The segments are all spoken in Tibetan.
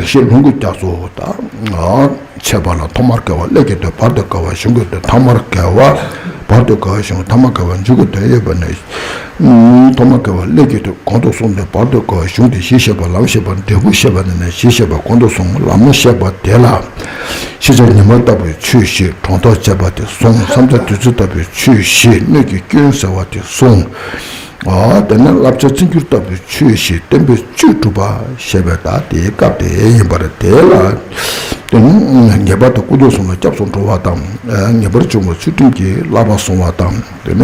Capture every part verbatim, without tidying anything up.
ཞེས་ལུང་གིས་རྒྱ་མཚོ་དང་འཆད་པ་ལ། ཐོག་མར་དགེ་བ་ཀླད་ཀྱི་དོན། བར་དུ་དགེ་བ་གཞུང་གི་དོན། ཐ་མར་དགེ་བ་བར་དུ་དགེ་བ་གཞུང་། ཐ་མར་དགེ་བ་མཇུག་གི་དོན་ཡོད་པ་ནས། ཐོག་མར་དགེ་བ་ཀླད་ཀྱི་དོན་གོང་དུ་སོང་སྟེ། བར་དུ་དགེ་བ་གཞུང་སྟེ། གཞི་བཤད་པ། ལམ་བཤད་པ། འབྲས་བུ་བཤད་པ་འདི་ནས། གཞི་བཤད་པ་གོང་དུ་སོང་། ལམ་བཤད་པ་དེ་ལ། ཤེས་བྱ་ཉི་མ་ལྟ་བུའི་ཆོས་བཤད། གྲོང་ཐོག་བཅས་པ་དེ་གསུངས། བསམ་གཏན་བདུད་རྩི་ལྟ་བུའི་ཆོས་བཤད། སྣོད་ཀྱི་སྐྱོན་སེལ་བ་དེ་གསུངས། ཨ་དེ་ནས་བསླབ་བྱ་བརྩོན་འགྱུར་ལྟ་བུའི་ཆོས་བཤད། བསྟན་པའི་བཅུད་སྒྲུབ་པ་ཞེས་པའི་ད་དེའི་སྐབས་དེ་ཡིན་པ་རེད། དེ་ལ་དེ་ནི་ངེས་པར་དུ་ཀུན་རྫོབ་གསུམ་ལ་སྐྱབས་སུ་འགྲོ་བ་དང་། ངེས་པར་འབྱུང་བའི་ཚུལ་ཁྲིམས་ཀྱི་བསླབ་པ་བསྲུང་བ་དང་། དེ་ནས་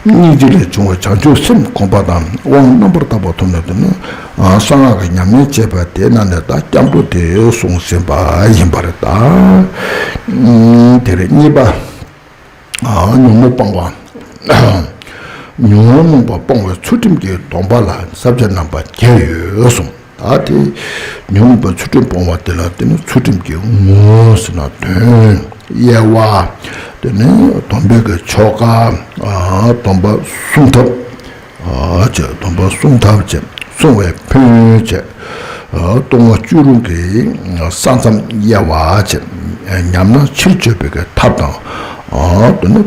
སྙིང་རྗེ་ལས་བྱུང་བའི་བྱང་ཆུབ་སེམས་བསྒོམ་པ་དང་། དབང་རྣམ་པར་དག་པ་ཐོབ་ནས། དེ་ནས་གསང་སྔགས་ཀྱི་ཉམས་ལེན་བྱེད་པ་དེ་རྣམས་ནི་ད་སྐྱབས་འགྲོ་དེ་གསུངས་ཟིན་པ་ཡིན་པ་རེད། ད་དེ་རེད། གཉིས་པ། ཉོན་མོངས་སྤང་བ། ཉོན་མོངས་པ་སྤོང་བའི་ཚུལ་ཁྲིམས་ཀྱི་སྡོམ་པ་ལ་ས་བཅད་རྣམ་པ་བརྒྱད་ཡོད་གསུངས། ད་དེ་ཉོན་མོངས་པའི་ཚུལ་ཁྲིམས་སྤོང་བ་དེ་ལ་དེ་ནི་ཚུལ་ཁྲིམས་ཀྱི་ངོ་བོ་ཟེར་ན་དོན། དབྱེ་བ། དེ་ནི་སྡོམ་པའི་གི་ཆོ་ག། སྡོམ་པ་སྲུང་ཐབས། བྱས། སྡོམ་པ་སྲུང་ཐབས་བྱས། སྲུང་བའི་ཕན་ཡོན་བྱས། ལྟུང་བ་བཅུ་དྲུག་གི་ས་མཚམས་དབྱེ་བ་བྱས། ཉམས་ན་ཕྱིར་བཅོས་པའི་གི་ཐབས་དང་། དེ་ནི་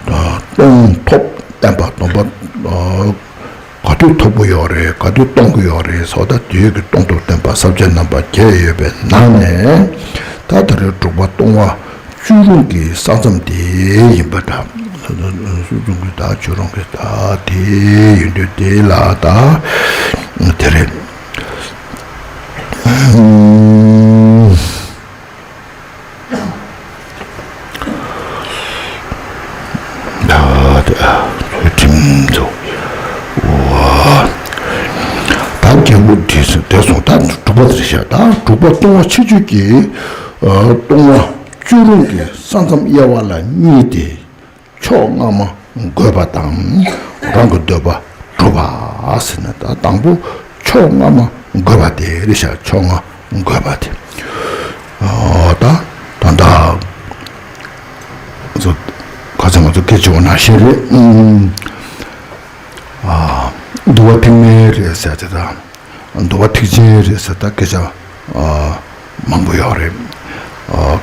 གཏོང་ཐབས་བསྟན་པ། སྡོམ་པ་ག་དུས་ཐོབ་ཀྱི་ཡོད་རེད། ག་དུས་གཏོང་གི་ཡོད་རེད་ཟེར་བ། ད་དུས་ཀྱི་གཏོང་ཐབས་བསྟན་པ་ས་བཅད་རྣམ་པ་བརྒྱད་ཡོད་པའི་ནང་ནས། ད་ད་རེས་དྲུག་པ་ལྟུང་བ་བཅུ་དྲུག་གི་ས་མཚམས་དེ་ཡིན་པ་འདྲ། བཅུ་དྲུག་གི་ད་བཅུ་དྲུག་གི་ད་དེ་ཡིན་དུས་དེ་ལ་ད་དེ་རེད། ད་དེ་ཚུལ་ཁྲིམས་ཚོ། ད་རྒྱལ་པོ་དེ་སོང་། ད་དྲུག་པ་དེ་བཤད། ད་དྲུག་པ་ལྟུང་བ་ཕྱིར་བཅོས་ཀྱི། ལྟུང་བ་བཅུ་དྲུག་གི་ས་མཚམས་དབྱེ་བ་ལ་གཉིས་ཏེ། ཕྱོགས་སྔ་མ་འགོད་པ་དང་། རང་གི་འདོད་པ་སྒྲུབ་པ་ཟེར་ན། ད་དང་པོ་ཕྱོགས་སྔ་མ་འགོད་པ་དེ་རེད་ཤག་ཕྱོགས་སྔ་འགོད་པ་དེ། ཨོ་ད་ད་ད་ཚོ་ཁ་ཚ་ང་ཚོ་སྐད་ཆ་འོ་ན་ཤེས་རེད། ཨ་འདུལ་བ་ཐེག་དམན་རེད་ཟེར་དེ་དང་། འདུལ་བ་ཐེག་ཆེན་རེད་ཟེར་ད་སྐད་ཆ་མང་པོ་ཡོད་རེད།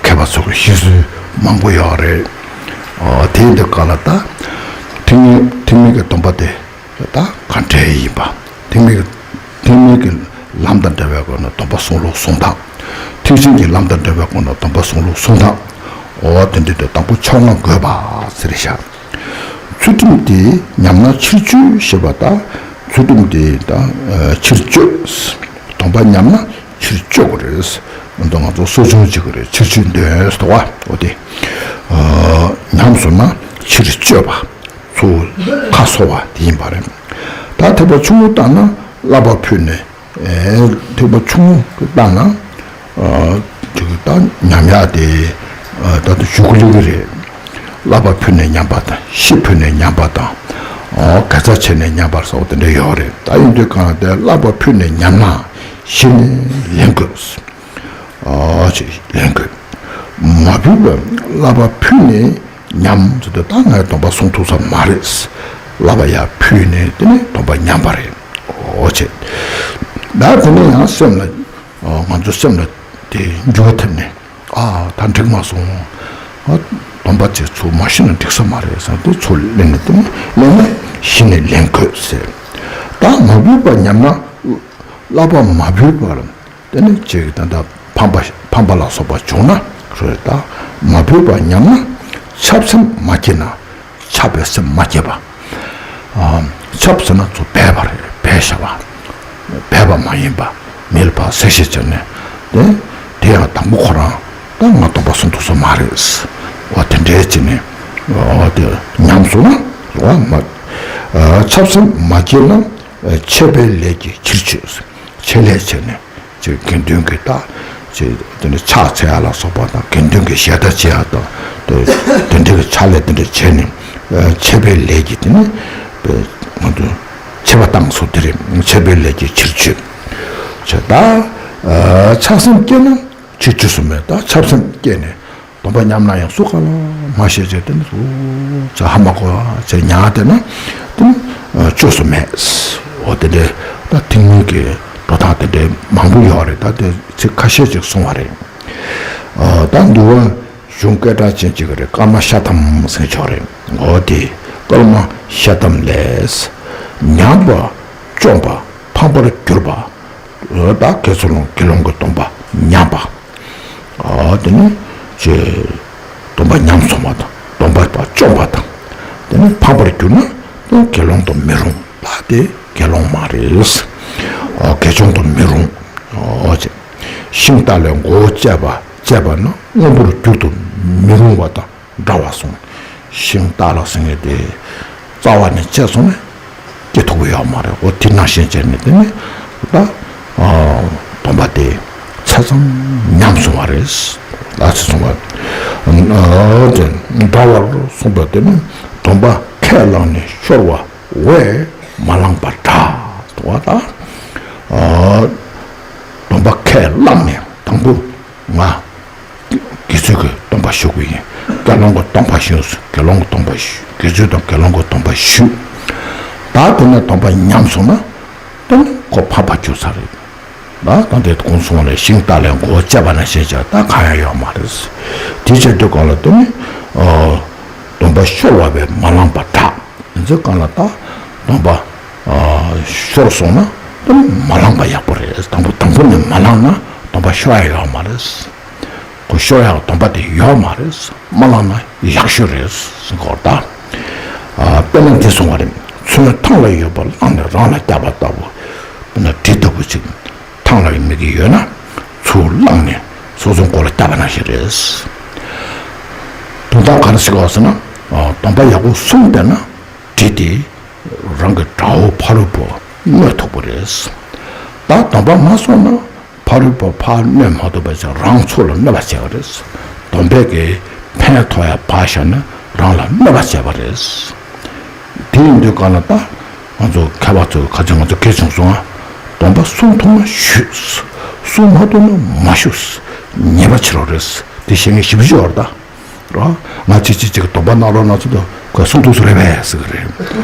མཁས་པ་ཚོ་གི་བཤད་སྲོལ་མང་པོ་ཡོད་རེད། དེ་འདི་ག་ལ་ད་ཐེག་དམན་ཐེག་དམན་གྱི་སྡོམ་པ་དེ་ད་ག་འདྲས་ཡིན་པ། ཐེག་དམན་གྱི་ཐེག་དམན་གྱི་ལམ་དང་འབྲེལ་བའི་སྒོ་ནས་སྡོམ་པ་བསྲུང་ལུགས་སྲུང་སྟངས། ཐེག་ཆེན་གྱི་ལམ་དང་འབྲེལ་བའི་སྒོ་ནས་སྡོམ་པ་བསྲུང་ལུགས་སྲུང་སྟངས། འོ་དེ་འདྲས་དེ་དང་པོ་ཕྱོགས་སྔ་འགོད་པ་ཟེར་ཤག་ཚུལ་ཁྲིམས་དེ་ཉམས་ན་ཕྱིར་བཅོས་ཞེས་པ་དང་། ཚུལ་ཁྲིམས་དེ་དང་ཕྱིར་བཅོས། སྡོམ་པ་ཉམས་ན་ཕྱིར་བཅོས་དགོས་རེད། འོ་ད་ང་ཚོ་གསོ་སྦྱོང་བྱེད་དགོས་རེད། ཕྱིར་བཅོས་འདོན་སྟོ་བ། འོ་དེ་ཉམས་སོང་ན་ཕྱིར་བཅོས་པ། ཚུར་ཁ་གསོ་བ་དེ་ཡིན་པ་རེད། ད་ཐེག་པ་ཆུང་ངུ་བཏང་ན་བསླབ་པ་ཕུལ་ནས། ཐེག་པ་ཆུང་ངུ་བཏང་ན། ཅིག་ད་ཉམས་ཡག་དེ། ད་ལྟ་ཞུ་གི་ལེ་གི་རེད། བསླབ་པ་ཕུལ་ནས་ཉམས་པ་དང་། ཤི་ཕུལ་ནས་ཉམས་པ་དང་། དགེ་རྩ་བྱས་ནས་ཉམས་པ་སོགས་དེ་འདྲ་ཡོད་རེད། ད་ཡིན་དུས་གང་ལ་དེ་བསླབ་པ་ཕུལ་ནས་ཉམས་ན་ཤི་ནས་ལེན་དགོས། ཨ་ཅེ་ལེན་དགོས། མ་ཕུལ་བར་བསླབ་པ་ཕུལ་ནས་ཉམས་ཟེར་དུས་ད་ངས་སྡོམ་པ་སྲུང་ཐུབ་ས་མ་རེད། བསླབ་པ་ཡར་ཕུལ་ནས་དེ་ནས་སྡོམ་པ་ཉམས་པ་རེད། ཨོ་ཅེ། ད་དེ་ནས་ཡང་སེམས་ལ། ང་ཚོ་སེམས་ལ་དེ་འགྱུར་བ་ཐེབས་ནས། ཨ་ད་འགྲིག་མ་སོང་། ཨ་སྡོམ་པ་ཅིག་ཚུར་མ་ཤི་ན་འགྲིག་ས་མ་རེད་བསམ་སྟེ་ཚུར་ལེན་ནས་དེ་ནས་ལེན་ན་ཤི་ནས་ལེན་དགོས་ཟེར། ད་མ་ཕུལ་བར་ཉམས་ན། བསླབ་པ་མ་ཕུལ་བར། དེ་ནས་ཅིག་ད་ལྟ་ཕམ་པ་ཕམ་པ་ལ་སོགས་པ་བྱུང་ན་རེད། ད་མ་ཕུལ་བར་ཉམས་ན་འཆབ་སེམས་མ་སྐྱེས་ན། འཆབ་པའི་སེམས་མ་སྐྱེས་པ། འཆབ་ཟེར་ན་ཚུར་སྦས་པ་རེད། སྦས་བཞག་པ། སྦས་པ་མ་ཡིན་པ། མི་ལ་ཕར་གསལ་བཤད་བྱས་ནས། དེ་དེ་ཡང་དང་པོ་ཁོ་རང་ད་ང་སྡོམ་པ་སྲུང་ཐུབ་ས་མ་རེད། འོ་དེ་འདྲའི་བྱས་ནས། འོ་དེ་ཉམས་སོང་ན། འོ་མ། འཆབ་སེམས་མ་སྐྱེས་ན། ཆད་པའི་ལས་ཀྱི་ཕྱིར་བཅོས། ཆད་ལས་བྱས་ནས་ཅིག་དགེ་འདུན་གྱི་ད་ཅིག་དེ་ནི་ཕྱག་འཚལ་ཡ་ལ་སོགས་པ་དང་། དགེ་འདུན་གྱི་ཞལ་ཏ་བྱེད་ཡ་དང་། དེ་དེ་འདྲ་གི་ཕྱག་ལས་དེ་འདྲ་བྱས་ནས་ཆད་པའི་ལས་ཀྱི་དེ་ནི་ང་ཚོ་ཆད་པ་བཏང་སོ་དེ་རེད། ཆད་པའི་ལས་ཀྱི་ཕྱིར་བཅོས་བྱས། ད་འཆབ་སེམས་སྐྱེས་ན་ཕྱིར་བཅོས་སུ་མེད། ད་འཆབ་སེམས་སྐྱེས་ནས། སྡོམ་པ་ཉམས་ན་ཡང་སུ་ག་ལ་མ་བཤད་བྱས་དེ་ནི་ཚུར་ཧ་མ་གོ་བྱས་ཉར་བསྡད་ན་དེ་ནི་བཅོས་སུ་མེད། འོ་དེ་འདྲའི་ད་ཐེག་དམན་གྱི་ འགྲོ་སྟངས་དེ་འདྲའི་མང་པོ་ཡོད་རེད། ད་དེ་ཚིག་ཁ་ཤས་ཅིག་གསུངས་པ་རེད། ཨ། ད་འདུལ་བ་གཞུང་སྐད་གྲགས་ཅན་ཅིག་རེད། ཀརྨ་ཤ་ཐམ་ཟེར་ཆོག་རེད། འོ་དེ་ཀརྨ་ཤ་ཐམ་ལས། ཉམས་པ་བཅོམ་པ་ཕམ་པར་གྱུར་པ། ད་དགེ་ཚུལ་སློང་དགེ་སློང་གི་སྡོམ་པ་ཉམས་པ། ཨ། དེ་ནི་ཅེས་སྡོམ་པ་ཉམས་སོང་བ་དང་སྡོམ་པ་བཅོམ་པ་དང་། དེ་ནི་ཕམ་པར་གྱུར་ན་དེ་དགེ་སློང་དུ་མི་རུང་། ད་དེ་དགེ་སློང་མ་རེད། ཨ། དགེ་སྦྱོང་དུ་མི་རུང་། ཨོ་ཅེ། ཤིང་རྟ་ལས་མགོ་བོ་བཅད་པ་བཅད་པ་ན་སྔོན་པོར་འགྱུར་དུ་མི་རུང་བ་དང་འདྲ་བར་གསུངས། ཤིང་རྟ་ལ་ཟེར་མཁན་དེ་རྩ་བ་ནས་བཅད་སོང་ན་སྐྱེ་ཐུབ་ཀྱི་ཡོད་མ་རེད། འོ་དེ་ནང་བཞིན་བྱས་ནས་དེ་ནི་ད་ཨ་སྡོམ་པ་དེ་ཆ་ཚང་ཉམས་སོང་བ་རེད། ད་ཆ་ཚང་བ་ཨ་དེ་འདྲ་བར་གསུངས་པ་དེ་ནི་སྡོམ་པ་ཁས་བླངས་ནས་ཤོར་བ་བས་མ་བླངས་པ་འདྲ་འདུག་བ། ད་ཨ་སྡོམ་པ་ཁས་བླངས་ནས་དང་པོ་ང་དགེ་ཚུལ་གྱི་སྡོམ་པ་ཞུ་གི་ཡིན། དགེ་སློང་གི་སྡོམ་པ་ཞུ། དགེ་སློང་གི་སྡོམ་པ་ཞུ། དགེ་ཚུལ་དང་དགེ་སློང་གི་སྡོམ་པ་ཞུ། ད་དེ་ནས་སྡོམ་པ་ཉམས་སོང་ན་དེ་ནི་ཁོ་ཕམ་པར་གྱུར་ས་རེད། ད་ད་དེ་གོང་གསུངས་ལས་ཤིང་རྟ་ལས་མགོ་བཅད་པ་ནང་བཞིན་བྱས་ད་གང་ཡང་ཡོད་མ་རེད། དེ་བྱས་དུས་གང་ལ་དེ་ནི་ཨ་སྡོམ་པ་ཤོར་བ་བས་མ་བླངས་པ་འདྲ། དེ་ཚོའི་སྒང་ལ་ད་སྡོམ་པ་ཨ་ཤོར་སོང་ན་དེ་ནི་མ་བླངས་པ་ཡག་པོ་རེད། དང་པོ་དང་པོ་ནས་མ་བླངས་ན་སྡོམ་པ་ཤོར་ཡ་ཡོད་མ་རེད། ཁོ་ཤོར་ཡག་སྡོམ་པ་དེ་ཡོད་མ་རེད། མ་བླངས་ན་ཡག་ཤོས་རེད་ཟེར་གོ་ད། ཨ་དཔེར་ན་འདི་གསུངས་པ་རེད། མཚོན་ཐང་ལ་ཡོད་པ་བླངས་ནས་རང་ལ་བརྒྱབ་པ་ལྟ་བུ། དཔེར་ན་གྲི་ལྟ་བུ་ཅིག་ཐང་ལ་ཡོད་མི་གི་ཡོད་ན་ཚུར་བླངས་ནས་སོ་སོའི་མགོ་ལ་བརྒྱབ་པ་ནང་བཞིན་རེད། དོན་དག་ག་རེ་ཟེར་གོ་ཟེར་ན། ཨ་སྡོམ་པ་ཡག་པོ་སྲུང་བསྡད་ན་གྲི་དེ་རང་གི་དགྲ་བོ་ཕ་རོལ་པོ་གནོད་ཐུབ་པ་རེད། ད་སྡོམ་པ་མ་སྲུང་ན་ཕ་རོལ་པོ་ཕར་གནོད་མ་ཐུབ་པ་བྱས་རང་ཚུར་ལ་གནོད་པ་བྱས་པ་རེད། སྡོམ་པས་ཀྱི་ཕན་ཐོགས་ཡ་ཕར་བཞག་ན་རང་ལ་གནོད་པ་བྱས་པ་རེད། དེ་ཡིན་དུས་གང་ལ་ད་ང་ཚོ་མཁས་པ་ཚོས་ཁ་ཅིག་ང་ཚོ་སྐད་བྱུང་སོང་ང་། སྡོམ་པ་སྲུང་ཐུབ་ན་ཞུ། སྲུང་མ་ཐུབ་ན་མ་ཞུ། ཉེས་པ་ཆེ་རུ་རེད། དེ་བཤད་མཁན་ཞེ་པོ་ཅིག་ཡོད་རེད་ད། རོ། ང་ཅི་ཅི་ཅིག་སྡོམ་པ་གནང་རོགས་གནང་ཚུལ་དུ་ཁོས་སྲུང་ཐུབ་ས་རེད་པས་ཟེར་གི་རེད།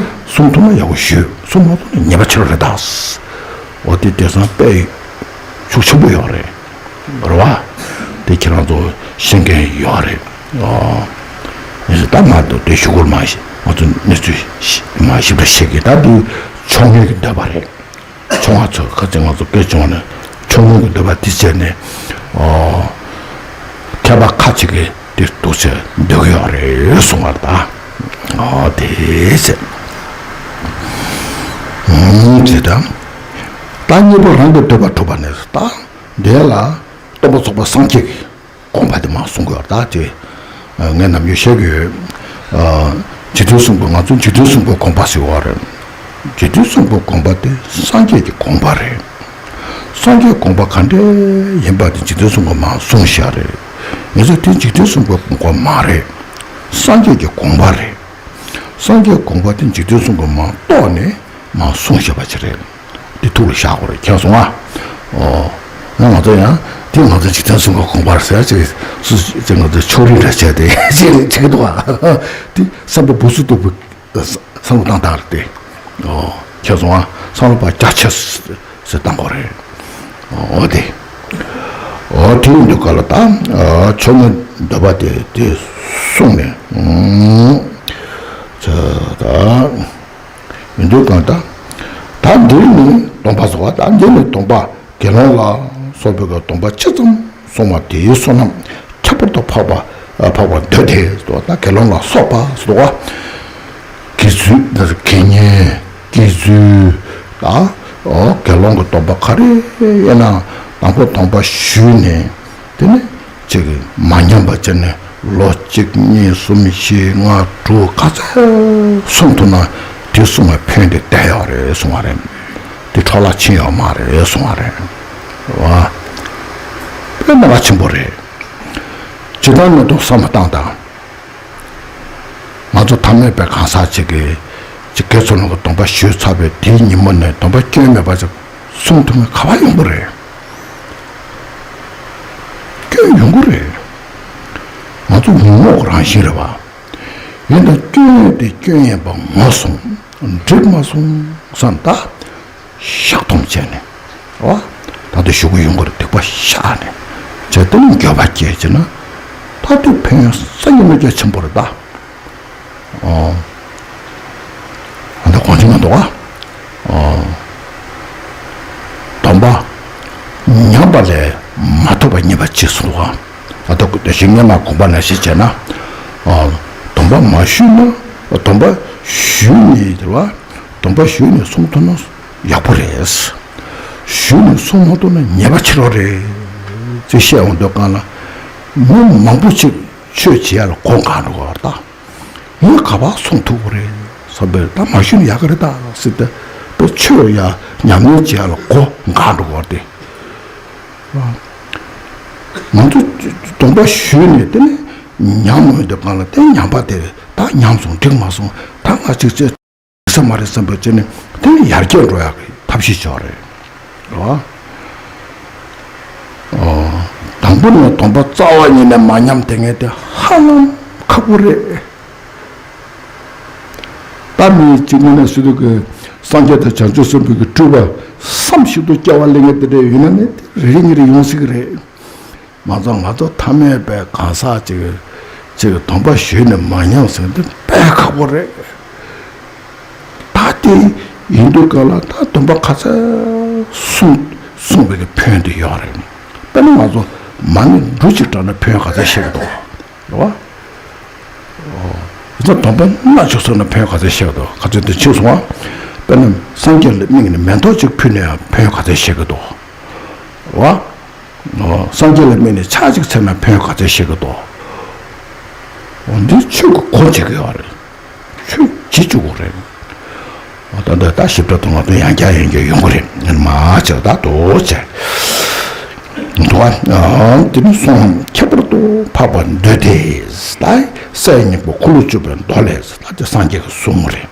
སྲུང་ཐུབ་ན་ཡག་པོ་ཞུ། སྲུང་མ་ཐུབ་ན་ཉེས་པ་ཆེ་རུ་རེད་ད། འོ་དེ་དེང་སང་དཔེ་ཤུགས་ཆེན་པོ་ཡོད་རེད། རེད་བ། དེ་ཁྱེད་རང་ཚོ་ཤེས་མཁན་ཡོད་རེད། ཨོ། ངས་ད་མ་གཏོགས་དེ་ཞུ་སྐོར་མ་ཞིག་ང་ཚོ་གནས་ཚུལ་མ་ཞིབ་ཕྲ་བཤད་གི། ད་དུ་ཆོ་མེད་ཀྱི་འདོད་པ་རེད། ཆུང་བ་ཚོས་ཁ་ཅིག་ང་ཚོ་སྐད་བྱུང་ནས་ཆུང་ངུ་གི་འདོད་པ་དེ་བྱས་ནས། ཨོ། མཁས་པ་ཁ་ཅིག་གིས་དེ་འདུག་ཟེར་འདོད་ཀྱི་ཡོད་རེད་གསུང་བར་ད། ཨོ་དེ་ཟེར། ཨུམ་ཟེར་ད། ད་གཉིས་པོ་རང་གི་འདོད་པ་གྲུབ་པ་ནས་ད་འདི་ལ་སྟོན་པ་ཚོགས་པ་སངས་རྒྱས་ཀྱི་དགོངས་པ་དེ་མར་གསུང་དགོས་ད་དེ། ངས་ནམ་རྒྱུན་བཤད་ཀྱི་ཡོད། འཇིག་རྟེན་གསུམ་པོ་ང་ཚོ་འཇིག་རྟེན་གསུམ་པོའི་དགོངས་པ་ཟེར་བ་རེད། འཇིག་རྟེན་གསུམ་པོའི་དགོངས་པ་དེ་སངས་རྒྱས་ཀྱི་དགོངས་པ་རེད། སངས་རྒྱས་དགོངས་པ་ག་འདྲ་ཡིན་པ་དེ་འཇིག་རྟེན་གསུམ་པོ་མར་གསུངས་བཞག་རེད། ངས་ཟེར་དེ་འཇིག་རྟེན་གསུམ་པོའི་དགོངས་པ་མ་རེད། སངས་རྒྱས་ཀྱི་དགོངས་པ་རེད། སངས་རྒྱས་དགོངས་པ་དེ་འཇིག་རྟེན་གསུམ་པོ་མར་རྟོགས་ནས་མར་གསུངས་བཞག་པ་ཅིག་རེད། འདི་ཐུགས་ལ་བཞག་དགོས་རེད། མཁྱེན་སོང་ང་། ཨོ། ང་ང་ཚོ་ཡང་དེ་ང་ཚོ་འཇིག་རྟེན་གསུམ་ཀའི་དགོངས་པར་ཟེར་ཅིག་སུ་ཅིག་ང་ཚོ་ཕྱོགས་རིས་འདྲ་བྱས་ཏེ་ཅིག་བྱེད་ཀྱི་འདུག་ཨ། དེ་བསམ་པ་སྦུག་སུ་གཏུབ་པའི་བསམ་བློ་བཏང་སྟངས་རེད་དེ། ཨོ། མཁྱེན་སོང་ང་། བསམ་བློ་ཕར་རྒྱ་ཆེ་ཟེར་བཏང་དགོས་རེད། ཨོ་དེ། ཨོ་དེ་ཡིན་དུས་ག་ལ་ད་ཆོ་མེད་འདོད་པ་དེ་དེ་གསུངས་ནས། ཨུམ། ད། ཡིན་དུས་གང་ལྟར། ད་འདིར་ནི་སྡོམ་པ་ཟེར་བ། ད་འདིར་ནི་སྡོམ་པ་དགེ་སློང་ལ་སོགས་པའི་སྡོམ་པ་ཇི་ཙམ་སྲུང་བ་དེའི་བསོད་ནམས་ཁྱད་པར་དུ་འཕགས་པ་འཕགས་པར་འདོད་དེ་ཟེར་བ། ད་དགེ་སློང་ལ་སོགས་པ་ཟེར་བ། དགེ་ཚུལ་དགེ་བསྙེན་དགེ་ཚུལ་ད་དགེ་སློང་གི་སྡོམ་པ་ག་རེ་ཡིན་ན་དང་པོ་སྡོམ་པ་ཞུས་ནས། དེ་ནས་ཅིག་མ་ཉམས་པ་བྱས་ནས་ལོ་གཅིག་གཉིས་གསུམ་བཞི་ལྔ་དྲུག་ག་ཚོད་སྲུང་ཐུབ་ན་དེ་སྲུང་བའི་ཕན་དེ་བསྡད་ཡོད་རེད་གསུང་བ་རེད། དེ་འཕྲོ་བརླག་ཕྱིན་ཡོད་མ་རེད་གསུང་བ་རེད། བ། དཔེ་གནད་འགག་ཆེན་པོ་རེད། ཇི་ལྟར་ན་དུ་བསམ་བློ་བཏང་དང་། ང་ཚོ་ཐ་མལ་པའི་གང་ཟག་ཅིག་གིས་ཅིག་དགེ་ཚུལ་སློང་གི་སྡོམ་པ་ཞུས་ཚར་བའི་དེའི་ཉིན་མོ་ནས་སྡོམ་པ་སྐྱོན་མེད་པ་ཅིག་སྲུང་ཐུབ་མཁན་ག་པར་ཡོང་གི་རེད། སྐྱོན་ཡོང་གི་རེད། ང་ཚོ་ཉོན་མོངས་རང་བཞིན་རེད་བ། ཡིན་ད་སྐྱོན་ཡོན་དེ་སྐྱོན་ཡིན་པ་ངོ་སོང་། འགྲིག་མ་སོང་བསམ་ད། བཤགས་སྡོམ་བྱས་ནས། བ། ད་ལྟ་ཞུ་གི་ཡོང་གི་རེད། སྡིག་པ་བཤགས་ནས་བྱས་དེ་ནས་འགྱོད་པ་སྐྱེས་བྱས་ན་ད་དེ་ཕན་ཡོན་སངས་རྒྱས་མི་སྐྱ་ཆེན་པོ་རེད་ད། ཨོ། ཨ་ད་གོང་ཆེན་མ་འདུག་ག་ཨོ། སྡོམ་པ་ཉམས་པ་ལས་མ་ཐོབ་པ་གཉིས་པ་ཅི་གསུངས་འདུག་ག་ཨ་ད་ཞིག་སྔོན་མ་དགོངས་པ་ནང་བཞིན་བྱས་ན། ཨོ། སྡོམ་པ་མ་ཞུས་ན། སྡོམ་པ་ཞུས་ནས་དེ་བ། སྡོམ་པ་ཞུས་ནས་སྲུང་ཐུབ་ན་ཡག་པོ་རེད། ཞུས་ནས་སྲུང་མ་ཐུབ་ན་ཉེས་པ་ཆེ་རོགས་རེད། ཅེས་བཤད་འོང་དུས་སྒང་ལ། མི་མང་པོ་ཅིག་ཆོས་བྱེད་ཡ་ལ་མགོ་འགག་འགྲོ་གི་རེད་ད། ངས་ག་པར་སྲུང་ཐུབ་ཀྱི་རེད་བསམ་པས། ད་མ་ཞུས་ན་ཡག་གི་རེད་ད་ཟེར་ཏེ། དཔེ་ཆོས་ཡ་ཉམས་ལེན་བྱེད་ཡ་ལ་མགོ་འགག་འགྲོ་གི་རེད་དེ། ང་ཚོ་སྡོམ་པ་ཞུས་ནས་དེ་ནས་ཉམས་འོང་དུས་སྒང་ལ། དེ་ཉམས་པ་དེ་ད་ཉམས་སོང་། འགྲིག་མ་སོང་། ད་ང་ཅིག་ཅིག་འགྲིག་ས་མ་རེད་བསམ་པ་བྱས་ནས་དེ་ནས་ཡར་རྒྱས་འགྲོ་ཡག་གི་ཐབས་ཤེས་ཆོག་རེད། རེད་བ། ཨོ། དང་པོ་ནས་སྡོམ་པ་རྩ་བ་ཉིད་ནས་མ་ཉམས་དེ་ངས་དེ་ཧ་ལམ་ཁག་པོ་རེད། ད་མི་གཅིག་མིན་ན་སུ་དུ་གི་སངས་རྒྱས་དང་བྱང་ཆུབ་སེམས་དཔའི་གི་སྤྲུལ་པ་བསམ་བཞིན་དུ་སྐྱེ་བ་ལེན་མཁན་དེ་འདྲ་ཡོད་ན་ནི་དེ་རེ་རེ་གཉིས་རེ་ཡོང་སྲིད་གི་རེད། མ་ཚད་ང་ཚོ་ཐ་མལ་པའི་གང་ཟག་ཅིག་ཅིག་སྡོམ་པ་ཞུས་ནས་མ་ཉམས་ཟེར་འདི་དཔེ་ཁག་པོ་རེད། ད་དེ་ཡིན་དུས་སྒང་ལ་ད་སྡོམ་པ་ག་ཚད་སྲུང་སྲུང་བའི་གི་ཕན་དེ་ཡོད་རེད། དཔེར་ན་ང་ཚོ་མ་ཎི་འབྲུ་གཅིག་བགྲངས་ན་ཕན་ཡོན་ག་ཚད་ཤེས་ཀྱི་འདུག་རེད་བ། ཡིན་ཙང་སྡོམ་པ་སྣ་ཆོག་སོང་ན་ཕན་ཡོན་ག་ཚད་ཤེས་ཀྱི་འདུག་ག་ཚོད་དེ་ཕྱིན་སོང་བ། དཔེར་ན་སངས་རྒྱས་ལ་དམིགས་ནས་མེ་ཏོག་ཅིག་ཕུལ་ནས་ཕན་ཡོན་ག་ཚད་ཤེས་ཀྱི་འདུག་བ། སངས་རྒྱས་ལ་དམིགས་ནས་ཕྱག་ཅིག་འཚལ་ན་ཕན་ཡོན་ག་ཚད་ཤེས་ཀྱི་འདུག་འདི་ཆོས་ཀྱི་སྒོ་འབྱེད་ཀྱི་ཡོད་རེད། ཆོས་བྱེད་བཅུག་གི་རེད། ད་ལྟ་ད་ཞིབ་ཕྲ་དུ་ང་ཚོ་ཡང་བསྐྱར་ཡང་བསྐྱར་ཡོང་གི་རེད། ངས་མ་བྱས་ད་དོ་བྱས། འདུག་ཨ། དེ་ནི་གསུང་ཁྱད་པར་དུ་འཕགས་པ་འདོད་དེ། ད་སའི་སྙིང་པོ་འཁོར་ལོ་བཅུ་པའི་མདོ་ལས། ད་དེ་སངས་རྒྱས་ཀྱི་གསུང་རེད།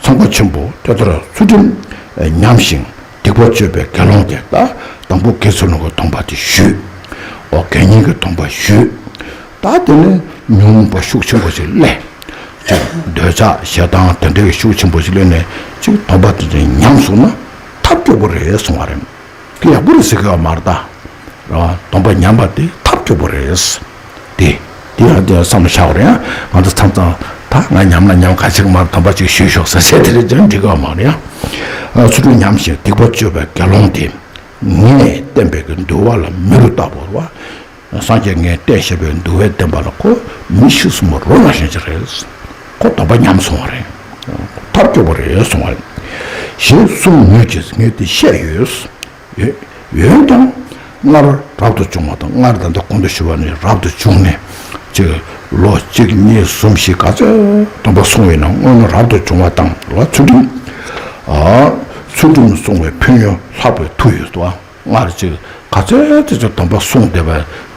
ཚངས་པ་ཆེན་པོ་དེ་ལྟར་ཚུལ་ཁྲིམས་ཉམས་ཤིང་སྡིག་པ་སྤྱོད་པའི་དགེ་སློང་དེ། ད་དང་པོ་དགེ་ཚུལ་སློང་གི་སྡོམ་པ་དེ་ཞུས། འོ་དགེ་བསྙེན་གྱི་སྡོམ་པ་ཞུས། ད་དེ་ནས་ཉོན་མོངས་པ་ཤུགས་ཆེན་པོ་ཞིག་སླེབས། ཅིག་འདོད་ཆགས་ཞེ་སྡང་དེ་འདྲའི་ཤུགས་ཆེན་པོ་ཞིག་སླེབས་ནས་ཅིག་སྡོམ་པ་དེ་ཚོ་ཉམས་སོང་ན་ཐབས་སྐྱོ་པོ་རེད་གསུང་བ་རེད། དེ་ཡག་པོ་རེད་ཟེར་གི་ཡོད་མ་རེད་ད། རེད་བ། སྡོམ་པ་ཉམས་པ་དེ་ཐབས་སྐྱོ་པོ་རེད། དེ། དེ་ཡང་དེ་བསམ་བློ་བཞག་པ་རེད་ཡ། ང་ཚོ་མཚམས་མཚམས་ད་ང་ཉམས་ན་ཉམས་ག་ཅིག་མར་སྡོམ་པ་ཅིག་ཞུས་ཤོག་ཟེར་ཟེར་དེ་རེད་ཀྱང་འགྲིག་གི་མ་རེད་ཡ། ཚུལ་ཁྲིམས་ཉམས་ཤིང་སྡིག་པ་སྤྱོད་པའི་དགེ་སློང་དེ། ངས་བསྟན་པའི་གི་འདུལ་བ་ལ་མི་རུ་བཏགས་པ་རེད་བ། སངས་རྒྱས་ངས་བསྟན་བཞག་པའི་འདུལ་བའི་བསྟན་པ་ལ་ཁོ་མི་ཤི་གསོན་པོ་རོ་ལངས་ཤེས་ཀྱི་རེད། ཁོ་སྡོམ་པ་ཉམས་སོང་བ་རེད། ཐབས་སྐྱོ་པོ་རེད་གསུང་བ་རེད། ཞེས་གསུངས་མོད་ཀྱི་ངས་དེ་བཤད་ཡོད། ཡོད། འོན་ཀྱང་སྔར་རབ་ཏུ་བྱུང་བ་དང་། སྔར་ད་ལྟ་གོང་དུ་ཞུས་པ་ནས་རབ་ཏུ་བྱུང་ནས་ཅིག་ལོ་གཅིག་གཉིས་གསུམ་བཞི་ག་ཚོད་སྡོམ་པ་སྲུང་བའི་ནང་སྔོན་ལ་རབ་ཏུ་བྱུང་བ་དང་ལ་ཚུལ་ཁྲིམས། ཨ། ཚུལ་ཁྲིམས་སྲུང་བའི་ཕན་ཡོན་ལྷག་པའི་མཐུ་ཡོད་དོ། སྔར་ཅིག་ག་ཚོད་དེ་ཚོ་སྡོམ་པ་སྲུང་བསྡད་པ་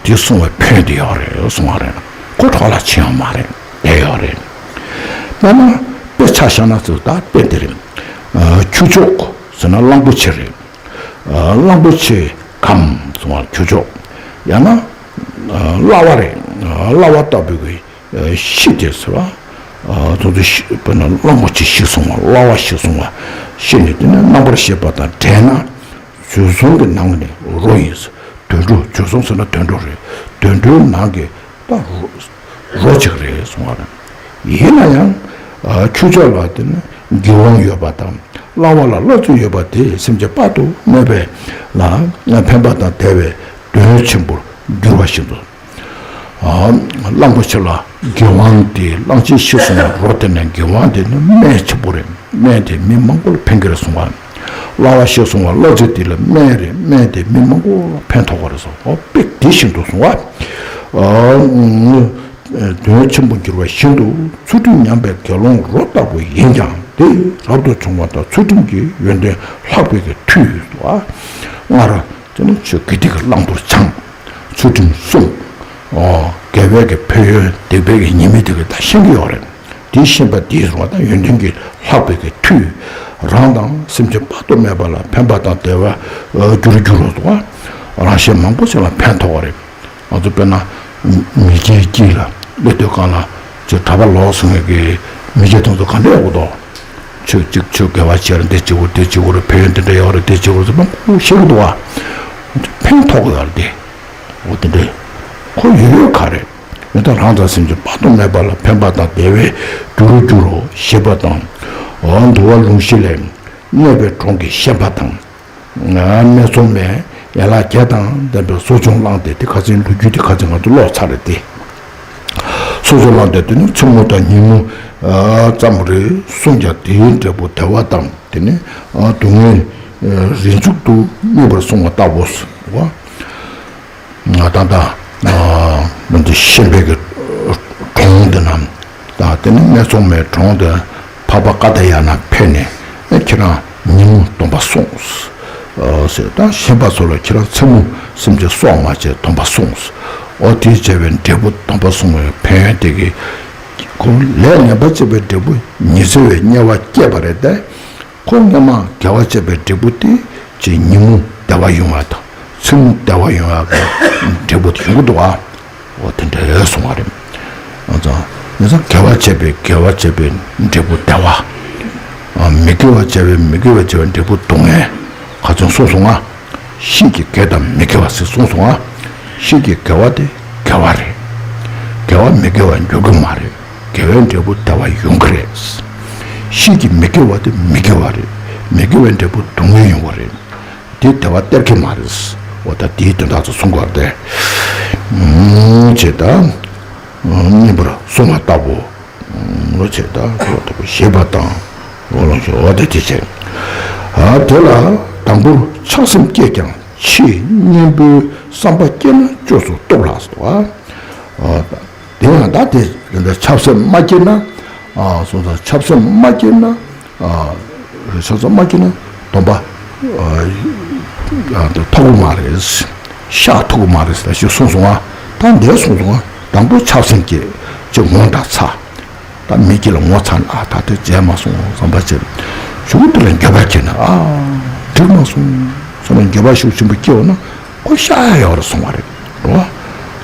དེ་སྲུང་བའི་ཕན་དེ་ཡོད་རེད་གསུང་བ་རེད། ཁོ་གྲོགས་ལ་ཕྱིན་ཡོད་མ་རེད། བསྡད་ཡོད་རེད། དཔེར་ན་དཔེ་ཆ་བཞག་ན་ཚོད་ད་དཔེ་དེ་རེད། ཁྱུ་མཆོག་ཟེར་ན་གླང་པོ་ཆེ་རེད། གླང་པོ་ཆེ་གམ་གསུང་བ་ཁྱུ་མཆོག་ཡང་ན་གླ་བ་རེད། གླ་བ་ལྟ་བུའི་གི་ཤི་དེ་ཟེར་བ། ཚོ་ཚོ་ཤི་དཔེར་ན་གླང་པོ་ཆེ་ཤི་སོང་བ། གླ་བ་ཤི་སོང་བ། ཤི་ནས་དེ་ནས་རྣམ་པར་ཤེས་པ་དང་བྲལ་ན་བྱོལ་སོང་གི་ནང་ནས་རོ་ཡིན། དུད་འགྲོ། བྱོལ་སོང་ཟེར་ན་དུད་འགྲོ་རེད། དུད་འགྲོའི་ནང་གི་ད་རོ་རོ་གཅིག་རེད་གསུང་བ་རེད། ཡིན་ན་ཡང་ཁྱུ་མཆོག་ལ་དེ་ནི་དགེ་དབང་ཡོད་པ་དང་གླ་བ་ལ་བློ་ཚོད་ཡོད་པ་དེ་སེམས་ཅན་དཔག་ཏུ་མེད་པའི་ལ་ཕན་པ་དང་བདེ་བའི་དོན་ཆེན་པོར་འགྱུར་བ་བཞིན་དུ། གླང་པོ་ཆེ་ལ་དགེ་དབང་དེ། གླང་ཆེན་ཤི་སོང་བ་རོ་དེ་ནས་དགེ་དབང་དེ་ནི་སྨན་ཆེན་པོ་རེད། སྨན་དེ་མི་མང་པོ་ལ་ཕན་གྱི་རེད་གསུང་བ། གླ་བ་ཤི་སོང་བ་གླ་རྩི་དེ་ལ་སྨན་རེད། སྨན་དེ་མི་མང་པོ་ལ་ཕན་ཐོགས་པ་རེད་གསུང་བ། དཔེ་དེ་བཞིན་དུ་གསུང་བ། དོན་ཆེན་པོ་འགྱུར་བ་བཞིན་དུ་ཚུལ་ཁྲིམས་ཉམས་པའི་དགེ་སློང་རོ་ལྟ་བུ་ཡིན་ཀྱང་དེ་རབ་ཏུ་བྱུང་བ་དང་ཚུལ་ཁྲིམས་ཀྱི་ཡོན་ཏན་ལྷག་པའི་གི་མཐུ་ཡོད་དོ། སྔར་དེ་ནི་ཆོས་དགེ་སྡིག་གི་བླང་དོར་སྦྱངས། ཚུལ་ཁྲིམས་བསྲུངས། དགེ་བའི་གི་ཕན་ཡོན་སྡིག་པའི་གི་ཉེས་དམིགས་དེ་གི་ད་ཤེས་ཀྱི་ཡོད་རེད། དེ་ཤེས་པ་དེས་རུང་བ་དང་ཡོན་ཏན་གྱི་ལྷག་པའི་གི་མཐུས་རང་དང་སེམས་ཅན་དཔག་ཏུ་མེད་པ་ལ་ཕན་པ་དང་བདེ་བ་འགྱུར་འགྱུར་རོ་དོ། རང་གཞན་མང་པོ་ཞིག་ལ་ཕན་ཐོགས་པ་རེད། ང་ཚོ་དཔེར་ན་མི་སྐྱའི་དཀྱིལ་ལ་སླེབས་དུས་སྒང་ལ་ཅིག་གྲྭ་པ་ལོག་སོང་བའི་གི་མི་སྐྱ་དེ་ཚོ་ག་འདྲ་ཡོད་དོ། ཆོས་གཅིག་ཆོས་དགེ་བ་བྱས་ར་འདི་བྱེད་དགོས་འདི་བྱེད་དགོས་ར་ཕན་ཡོན་འདི་འདྲ་ཡོད་ར་འདི་བྱེད་དགོས་ར་ཟེར་མང་པོ་བཤད་ཀྱི་འདུག་བ། ཕན་ཐོགས་ཀྱི་ཡོད་ར་འདི། འོ་དེ་འདྲ་ཁོ་ཡོད་ཡོད་ག་རེད། ཡོན་ཏན་རང་དང་སེམས་ཅན་དཔག་ཏུ་མེད་པ་ལ་ཕན་པ་དང་བདེ་བའི་རྒྱུ་རུ་འགྱུར་རོ་ཞེས་པ་དང་། འོ་འདུལ་བ་ལུང་གཞི་ལས། གནས་པའི་གྲོང་གི་ཤན་པ་དང་། སྨད་འཚོང་མས་ཡན་ལག་བརྒྱད་དང་ལྡན་པའི་གསོ་སྦྱོང་བླངས་ཏེ་དེ་ཁ་སང་ལོ་རྒྱུས་དེ་ཁ་སང་ང་ཚོ་ཀློག་ཚར་རེད་དེ། གསོ་སྦྱོང་བླངས་ཏེ་དེ་ནི་མཚན་མོ་དང་ཉིན་མོ་ཙམ་རེ་གསུངས་ཀྱང་དེའི་འབྲས་བུ་བདེ་བ་དང་དེ་ནི་སྡུག་བསྔལ་རིང་འཇུག་ཏུ་དམིགས་པར་གསུངས་པ་ལྟ་བུ། ད་ལྟ་མི་འདི་ཤན་པའི་གི་གྲོང་འདི་ན་ད་དེ་ནི་སྨད་འཚོང་མའི་གྲོང་དུ་འཕགས་པ་ཀ་ཏ་ཡ་ན་ཕེབས་ནས་ཨེ་ཁྱེད་རང་ཉིན་མོ་སྡོམ་པ་སྲུངས་ཟེར། ད་ཤན་པ་ཚོ་ལ་ཁྱེད་རང་མཚན་མོ་སེམས་ཅན་སྲོག་མ་བཅད་སྡོམ་པ་སྲུངས། འོ་དེས་བྱས་པའི་འབྲས་བུ་སྡོམ་པ་སྲུང་བའི་ཕན་ཡོན་དེ་གི་ཁོ་ལས་ངན་པ་བྱས་པའི་འབྲས་བུ་ཉི་ཚེ་བའི་དམྱལ་བ་སྐྱེས་པ་རེད་དེ། ཁོ་སྔོན་མ་དགེ་བ་བྱས་པའི་འབྲས་བུ་དེ་ཅིག་ཉིན་མོ་བདེ་བ་ཡོང་བ་དང་མཚན་མོ་བདེ་བ་ཡོང་བ་གི་འབྲས་བུ་དེ་ཡོང་གི་འདུག་ཨ། འོ་དེ་འདྲ་གསུང་བ་རེད། ཨ་ཙང་ཡིན་ཙང་དགེ་བ་བྱས་པའི་དགེ་བ་བྱས་པའི་འབྲས་བུ་བདེ་བ། ཨ་མི་དགེ་བ་བྱས་པའི་མི་དགེ་བ་བྱས་པའི་འབྲས་བུ་སྡུག་བསྔལ་ག་ཚོད་གསུངས་སོང་ང་། ཤིག་གི་དགེ་དང་མི་དགེ་བ་ཟེར་གསུངས་སོང་ང་། ཤིག་གི་དགེ་བ་དེ་དགེ་བ་རེད། དགེ་བ་མི་དགེ་བ་འགྱུར་གི་མ་རེད། དགེ་བའི་འབྲས་བུ་བདེ་བ་ཡོང་གི་རེད། ཤིག་གི་མི་དགེ་བ་དེ་མི་དགེ་བ་རེད། མི་དགེ་བའི་འབྲས་བུ་སྡུག་བསྔལ་ཡོང་གི་རེད། དེ་བདེ་བ་སྟེར་གི་མ་རེད། འོ་ད་དེའི་དོན་དག་ཚོ་གསུང་དགོས་རེད་དེ། ཨུམ་ཅེས་ད། ཨུམ་སྙན་པར་གསུངས་པ་ལྟ་བུ། ཨུམ་ལོ་ཅེས་ད་ཁོ་ལྟ་བུ་ཞེས་པ་དང་། འོ་ལོ་ཞེས་འོ་དེ་དེ་བྱས། ཨ་དེ་ལ་དང་པོར་ཆགས་སེམས་སྐྱེས་ཀྱང་ཕྱིས་གཉེན་པོའི་བསམ་པ་སྐྱེས་ན་བཅོས་སུ་གཏུབ་ལགས་སོ། ཨ། དེ་ཡང་ད་དེ་ཆགས་སེམས་མ་སྐྱེས་ན། ཨ་སོང་ཙང་ཆགས་སེམས་མ་སྐྱེས་ན། ཨ་ཆགས་སེམས་མ་སྐྱེས་ན་སྡོམ་པ་ཨ་ཐོབ་ཀྱི་མ་རེད། བཤགས་ཐུབ་ཀྱི་མ་རེད་ཟེར་ཞེས་གསུངས་སོང་ང་། ད་འདིར་གསུངས་སོང་ང་། དང་པོ་ཆགས་སེམས་སྐྱེས་ཅེས་ངོ་ད་ཚ། ད་མི་སྐྱེ་ལ་ངོ་ཚ་ན་ཨ་ད་དེ་བྱས་མ་སོང་བསམ་པ་ཅིག་གཞུག་དེ་ལ་འགྱོད་པ་སྐྱེས་ན་ཨ་འགྲིག་མ་སོང་བསམ་ན་འགྱོད་པ་ཤུགས་ཆེན་པོ་སྐྱེ་བ་ན་ཁོ་བཤགས་ཡ་ཡོད་རེད་གསུངས་པ་རེད། རེད་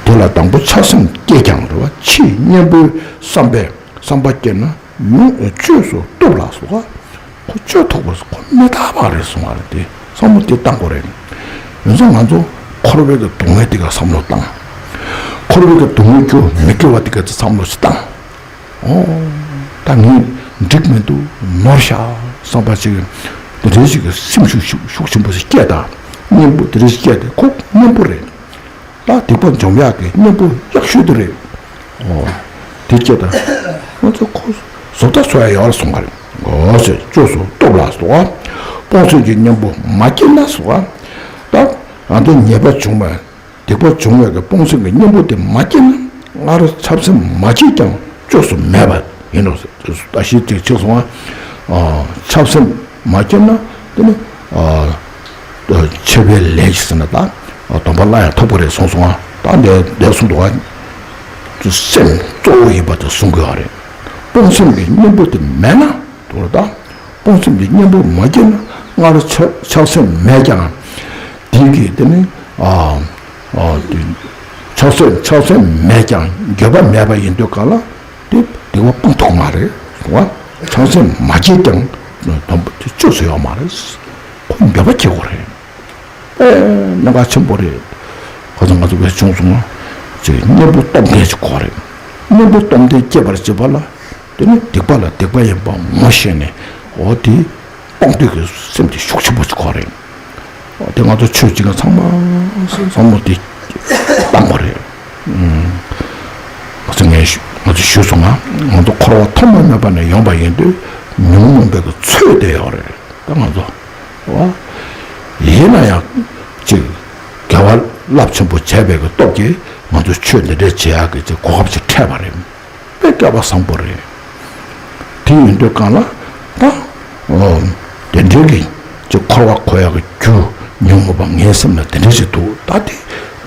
བ། དེ་ལ་དང་པོ་ཆགས་སེམས་སྐྱེས་ཀྱང་རེད་བ། ཕྱིས་གཉེན་པོའི་བསམ་པས་བསམ་པ་སྐྱེས་ན་ཡུན་བཅོས་སུ་གཏུབ་ལགས་སོ། ཁོ་བཅོས་ཐུབ་པ་ཁོ་མི་རྟག་པ་རེད་གསུངས་པ་རེད་དེ་བསམ་བློ་དེ་བཏང་དགོས་རེད། ཡིན་ཙང་ང་ཚོ་འཁོར་བའི་གི་སྡུག་བསྔལ་དེ་ག་བསམ་བློ་བཏང་། འཁོར་བའི་གི་སྡུག་བསྔལ་རྒྱུ་མི་དགེ་བ་དེ་ག་ཚོ་བསམ་བློ་ཞིག་བཏང་། ཨོ། ད་ངས་འགྲིག་མི་འདུག་ནོར་ཤག་བསམ་པ་ཅིག་དེ་འདྲའི་ཞིག་གི་སེམས་ཤུགས་ཤུགས་ཤུགས་ཆེན་པོ་ཞིག་སྐྱེས་དང་། གཉེན་པོ་དེ་འདྲའི་ཞིག་སྐྱེས་ཏེ་ཁོ་གཉེན་པོ་རེད། ད་སྡིག་པ་འཇོམས་ཡག་གི་གཉེན་པོ་ཡག་ཤོས་དེ་རེད། ཨོ། དེ་སྐྱེས་དང་། ང་ཚོ་ཁོ་བཟོ་ལྟ་བཟོ་ཡ་ཡོད་རེད་གསུང་ག་རེད། ཨོ་ཟེར་བཅོས་སུ་གཏུབ་ལགས་སོ། སྤོང་སེམས་ཀྱི་གཉེན་པོ་མ་སྐྱེས་ན་སོ། ད་ང་ཚོ་ཉེས་པ་བྱུང་བ། སྡིག་པ་བྱུང་བའི་གི་སྤོང་སེམས་ཀྱི་གཉེན་པོ་དེ་མ་སྐྱེས་ན་སྔར་ཆགས་སེམས་མ་སྐྱེས་ཀྱང་བཅོས་སུ་མེད་པ་ཡིན་ནོ། ད་ཤི་དེ་ཆེ་སོང་ང་། ཆགས་སེམས་མ་སྐྱེས་ན་དེ་ནི་ཆོས་པའི་ལས་ཀྱི་ཟེར་ན་ད་སྡོམ་པ་བླང་ཡང་ཐོབ་པ་རེད་གསུངས་སོང་ང་། ད་འདས་འདས་གསུངས་འདུག་ག་སེམས་གཙོ་བོ་ཡིན་པ་དེ་གསུང་དགོས་པ་རེད། སྤོང་སེམས་ཀྱི་གཉེན་པོ་དེ་མེད་ན་དེ་ལ་ད། སྤོང་སེམས་ཀྱི་གཉེན་པོ་མ་སྐྱེས་ན་སྔར་ཆགས་ཆགས་སེམས་མེད་ཀྱང་། དེ་གི་དེ་ནི་ཨ་ཨ་དེ་ཆགས་སེམས་ཆགས་སེམས་མེད་ཀྱང་འགྱོད་པ་མེད་པ་ཡིན་དུས་ག་ལ་དེ་སྡིག་པ་སྤོང་ཐུབ་མ་རེད་བ། ཆགས་སེམས་མ་སྐྱེས་ཀྱང་དམ་པ་དེ་བཅོས་སུ་ཡོད་མ་རེད། ཁོ་འགྱོད་པ་སྐྱེ་དགོས་རེད། ཨེ་གནད་འགག་ཆེན་པོ་རེད། ཁ་སང་ང་ཚོ་བས་བྱུང་སོང་ང་། ཅེས་གཉེན་པོ་སྟོབས་ལྡན་ཞིག་དགོས་རེད། གཉེན་པོ་སྟོབས་ལྡན་སྐྱེས་པར་བྱེད་པ་ལ། དེ་ནི་སྡིག་པ་ལ་སྡིག་པ་ཡིན་པ་ངོ་ཤེས་ནས་འོ་དེ་སྤོང་འདོད་ཀྱི་སེམས་དེ་ཤུགས་ཆེན་པོ་ཅིག་དགོས་རེད། འོ་དེ་ང་ཚོ་ཆོས་བྱེད་མཁན་ཚང་མ་བསམ་བློ་དེ་བཏང་དགོས་རེད། ང་ཚོ་ངས་ང་ཚོ་ཞུས་སོང་ང་། ང་ཚོ་འཁོར་བ་ཐོག་མ་མེད་པ་ནས་ཡོང་པ་ཡིན་དུས་ཉོན་མོངས་པའི་གི་ཚོད་དེ་ཡོད་རེད། ད་ང་ཚོ་བ། ཡིན་ན་ཡང་ཅིག་དགེ་བ་རླབས་ཆེན་པོ་བྱས་པའི་གི་སྟོབས་ཀྱིས་ང་ཚོ་ཆོས་འདི་འདྲ་བྱེད་ཡག་གི་ཅིག་གོ་སྐབས་ཅིག་འཕྲད་པ་རེད། དཔེ་སྐལ་བ་བཟང་པོ་རེད། དེ་ཡིན་དུས་གང་ལ་ད་ཨོ་དེ་འདྲའི་གི་ཅིག་འཁོར་བ་འཁོར་ཡག་གི་རྒྱུ་ཉོན་མོངས་པ་ངའི་སེམས་ལ་དེ་འདྲ་ཞིག་འདུག་ད་དེ་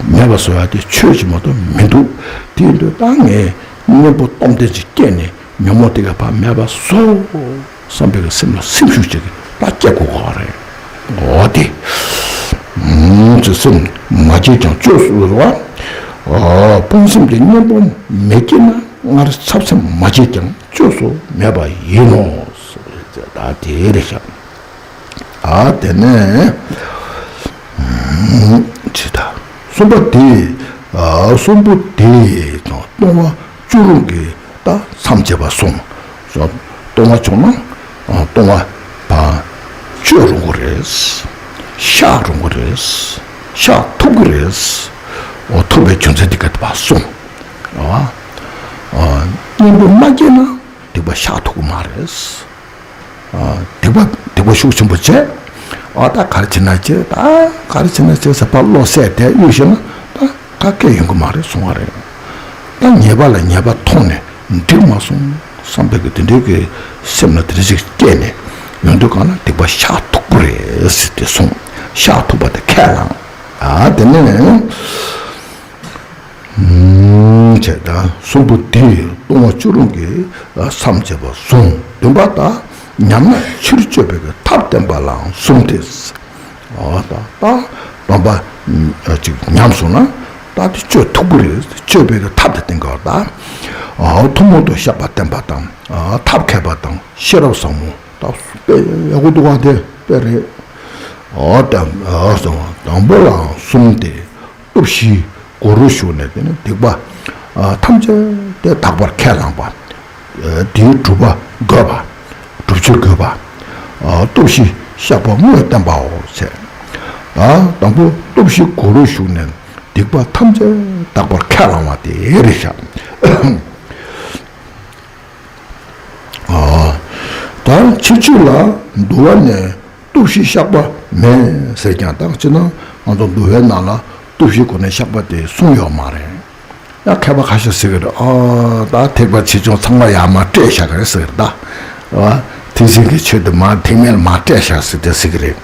མེད་པ་བཟོ་ཡག་དེ་ཆོས་ཅིག་མ་གཏོགས་མི་འདུག་དེ་ཡིན་དུས་ད་ངས་གཉེན་པོ་སྟོབས་ལྡན་ཅིག་སྐྱེས་ནས་ཉོན་མོངས་དེ་ག་ཕར་མེད་པ་བཟོ། བསམ་པའི་གི་སེམས་ལ་སེམས་ཤུགས་ཅིག་ད་སྐྱེ་དགོས་གོ་རེད། འོ་དེ། ཨུམ་ཅེས་སེམས་མ་སྐྱེས་ཀྱང་བཅོས་སུ་རེད་བ། ཨོ་སྤོང་སེམས་དེ་གཉེན་པོ་མི་སྐྱེས་ན་སྔར་ཆགས་སེམས་མ་སྐྱེས་ཀྱང་བཅོས་སུ་མེད་པ་ཡིན་ནོ། ད་ ད་དེ་རེད་ཤག་ཨ་དེ་ནས་ཅི་ད་གསུམ་པ་དེ། ཨ་གསུམ་པོ་དེ་དང་ལྟུང་བ་བཅུ་རུང་གི་ད་མཚམས་བཅད་པ་གསུངས། ལྟུང་བ་བྱུང་ན་ལྟུང་བ་བ་གཅོད་རུང་གི་རེད། བཤགས་རུང་གི་རེད། བཤགས་ཐུབ་ཀྱི་རེད། འོ་ཐུབ་པའི་རྒྱུ་མཚན་དེ་ག་དེ་བ་གསུངས། ཨ་གཉེན་པོ་མ་སྐྱེས་ན་སྡིག་པ་བཤགས་ཐུབ་ཀྱི་མ་རེད། སྡིག་པ་སྡིག་པ་ཤུགས་ཆེན་པོ་བྱས། ཨ་ད་ག་རེ་བྱེད་ན་བྱེད། ད་ག་རེ་བྱེད་ན་བྱེད་ཟེར་བ་བློ་གསལ་དེ་གཡུག་ཤེས་ན་ད་ག་སྐད་ཡོང་གི་མ་རེད་གསུང་བ་རེད། ད་ཉེས་པ་ལ་ཉེས་པ་མཐོང་ནས་འགྲིག་མ་སོང་བསམ་པའི་གི་དེ་འདྲའི་གི་སེམས་ལ་དེ་འདྲ་ཞིག་སྐྱེས་ནས་ཡོང་དུས་གང་ལ་སྡིག་པ་བཤགས་ཐུབ་པ་རེད་ཟེར་ཏེ་གསུངས། བཤགས་ཐུབ་པ་དེ་ཁས་བླངས། ཨ་དེ་ནས། བྱས་ད་གསུམ་པོ་དེ་ལྟུང་བ་བཅུ་རུང་གི་མཚམས་བཅད་པ་གསུངས། བདུན་པ་ད་ཉམས་ན་ཕྱིར་བཅོས་པའི་གི་ཐབས་བསྟེན་པ་ལའང་གསུམ་སྟེ། ཨོ་ད་ད་སྡོམ་པ་ཅིག་ཉམས་སོང་ན་ད་དེ་བཅོས་ཐུབ་ཀྱི་རེད། བཅོས་པའི་གི་ཐབས་དེ་བསྟེན་དགོས་ད། ཨོ་ཐུན་མོང་དུ་བཤགས་པ་བསྟེན་པ་དང་ཐབས་མཁས་པ་དང་ཤེས་རབ་ཟབ་མོ་ད་དཔེ་ཡག་པོ་འདུག་ག་དེ་དཔེ་རེད། ཨོ་ད་ཨོ་སོང་དང་པོ་ལའང་གསུམ་སྟེ། སྟོབས་བཞིའི་སྒོ་རུ་ཞུགས་ནས་དེ་ནི་སྡིག་པ་ཐམས་ཅད་དེ་དག་པར་ཁས་བླངས་པ། དེའི་སྒྲུབ་པ་དགོས་པ། སྒྲུབ་བྱེད་དགོས་པ། སྟོབས་བཞི་བཤགས་པ་དངོས་བསྟན་པའོ་ཟེར། དང་པོ་སྟོབས་བཞིའི་སྒོ་རུ་ཞུགས་ནས་སྡིག་པ་ཐམས་ཅད་དག་པར་ཁས་བླངས་པ་དེ་རེད་ཤག་ད་ཕྱི་བཅོས་ལ་འདུལ་བ་ནས་སྟོབས་བཞི་བཤགས་པ་མེད་ཟེར་ཀྱང་ད་ཅི་ན་ང་ཚོ་འདུལ་བའི་ནང་ལ་སྟོབས་བཞིའི་སྒོ་ནས་བཤགས་པ་དེ་གསུངས་ཡོད་མ་རེད། ཡང་མཁས་པ་ཁ་ཤས་ཟེར་གི་རེད། ཨ་ད་ཐེག་པ་ཆེ་ཆུང་ཚང་མ་ཡར་མར་སྤྲད་བཞག་གི་རེད་ཟེར་གི་རེད་ད། ཨ་ཐེག་ཆེན་གྱི་ཆོས་དེ་མར་ཐེག་དམན་ལ་མར་སྤྲད་བཞག་ཟེར་དེ་ཟེར་གི་རེད།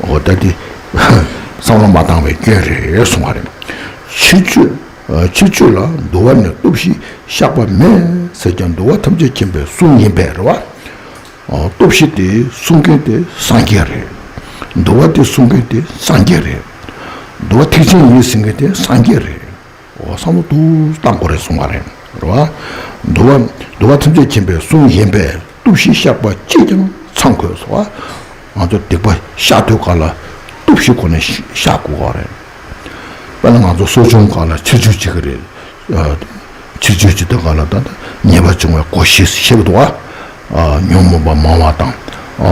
འོ་ད་དེ་བསམ་བློ་མ་བཏང་བའི་སྐྱོན་རེད་གསུང་བ་རེད། ཕྱི་བཅོས། ཕྱི་བཅོས་ལ་འདུལ་བ་ནས་སྟོབས་བཞི་བཤགས་པ་མེད་ཟེར་ཀྱང་འདུལ་བ་ཐམས་ཅད་མཁྱེན་པའི་གསུང་ཡིན་པས་རེད་བ། སྟོབས་བཞི་དེ་གསུང་མཁན་དེ་སངས་རྒྱས་རེད། འདུལ་བ་དེ་གསུང་མཁན་དེ་སངས་རྒྱས་རེད། འདུལ་བ་ཐེག་ཆེན་ཡིན་ཟེར་མཁན་དེ་སངས་རྒྱས་རེད། འོ་བསམ་བློ་དུ་བཏང་དགོས་རེད་གསུང་བ་རེད། རེད་བ། འདུལ་བ་འདུལ་བ་ཐམས་ཅད་མཁྱེན་པའི་གསུང་ཡིན་པས་སྟོབས་བཞི་བཤགས་པ་ཅིས་ཀྱང་ཚང་དགོས་སོ། ང་ཚོ་སྡིག་པ་བཤགས་དུས་ག་ལ་སྟོབས་བཞི་སྒོ་ནས་བཤགས་དགོས་པ་རེད། དཔེར་ན་ང་ཚོ་གསོ་སྦྱོང་སྒང་ལ་ཕྱིར་བཅོས་བྱེད་ཀྱི་རེད། ཕྱིར་བཅོས་བྱེད་དུས་ག་ལ་ད་ཉེས་པ་བྱུང་བའི་སྒོ་བཞི་ཤེས་ཀྱི་འདུག་བ། ཉོན་མོངས་པ་མང་བ་དང་།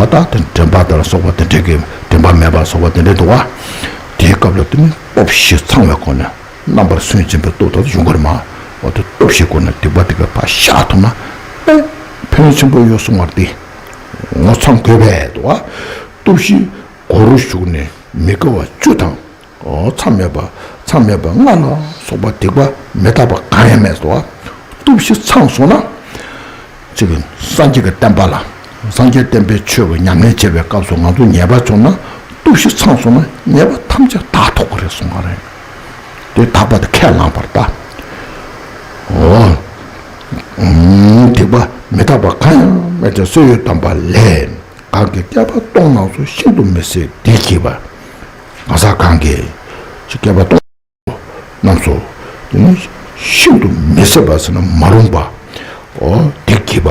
ད་དེ་དྲན་པ་དང་སོགས་པ་དེ་འདྲ་གི་དྲན་པ་མེད་པ་སོགས་པ་དེ་འདྲ་འདུག་བ། དེའི་སྐབས་ལ་དེ་ནི་སྟོབས་བཞི་ཚང་བའི་སྒོ་ནས་རྣམ་པར་སུན་འབྱིན་པའི་སྟོབས་དག་ཡོང་གི་རེད་མ། འོ་དེ་སྟོབས་བཞིའི་སྒོ་ནས་སྡིག་པ་དེ་ག་ཕར་བཤགས་ཐུབ་ན་དཔེ་ཕན་ཡོན་ཆེན་པོ་ཡོད་གསུང་བ་དེ་ངོ་ཚ་དགོས་པས་འདུག་བ། སྟོབས་བཞི་སྒོ་རུ་ཞུགས་ནས་མི་དགེ་བ་བཅུ་དང་། མཚམས་མེད་པ་མཚམས་མེད་པ་ལྔ་ལ་སོགས་པ་སྡིག་པ་མི་རྟག་པ་གང་ཡང་མེད་དོ། སྟོབས་བཞི་ཚང་སོང་ན། གཅིག་སངས་རྒྱས་ཀྱི་བསྟན་པ་ལ་སངས་རྒྱས་བསྟན་པའི་ཆོས་ཀྱི་ཉམས་ལེན་བྱེད་པའི་སྐབས་སུ་ང་ཚོ་ཉེས་པ་བྱུང་ན་སྟོབས་བཞི་ཚང་སོང་ན་ཉེས་པ་ཐམས་ཅད་དག་ཐུབ་ཀྱི་རེད་གསུང་བ་རེད། དེ་དག་པ་དེ་ཁས་བླངས་པར་ལྟ། འོ། སྡིག་པ་མི་རྟག་པ་གང་ཡང་མེད་ཅིང་བསོད་ཡོད་དམ་པ་ལས། གང་གིས་བསྐལ་པ་སྟོང་རྣམས་སུ་ཤིན་ཏུ་མི་བཟད་སྡིག་བགྱིས་པ། གང་ཟག་གང་གིས་བསྐལ་པ་སྟོང་རྣམས་སུ་དེ་ནི་ཤིན་ཏུ་མི་བཟད་པ་ཟེར་ན་མ་རུངས་པ། འོ་སྡིག་བགྱིས་པ།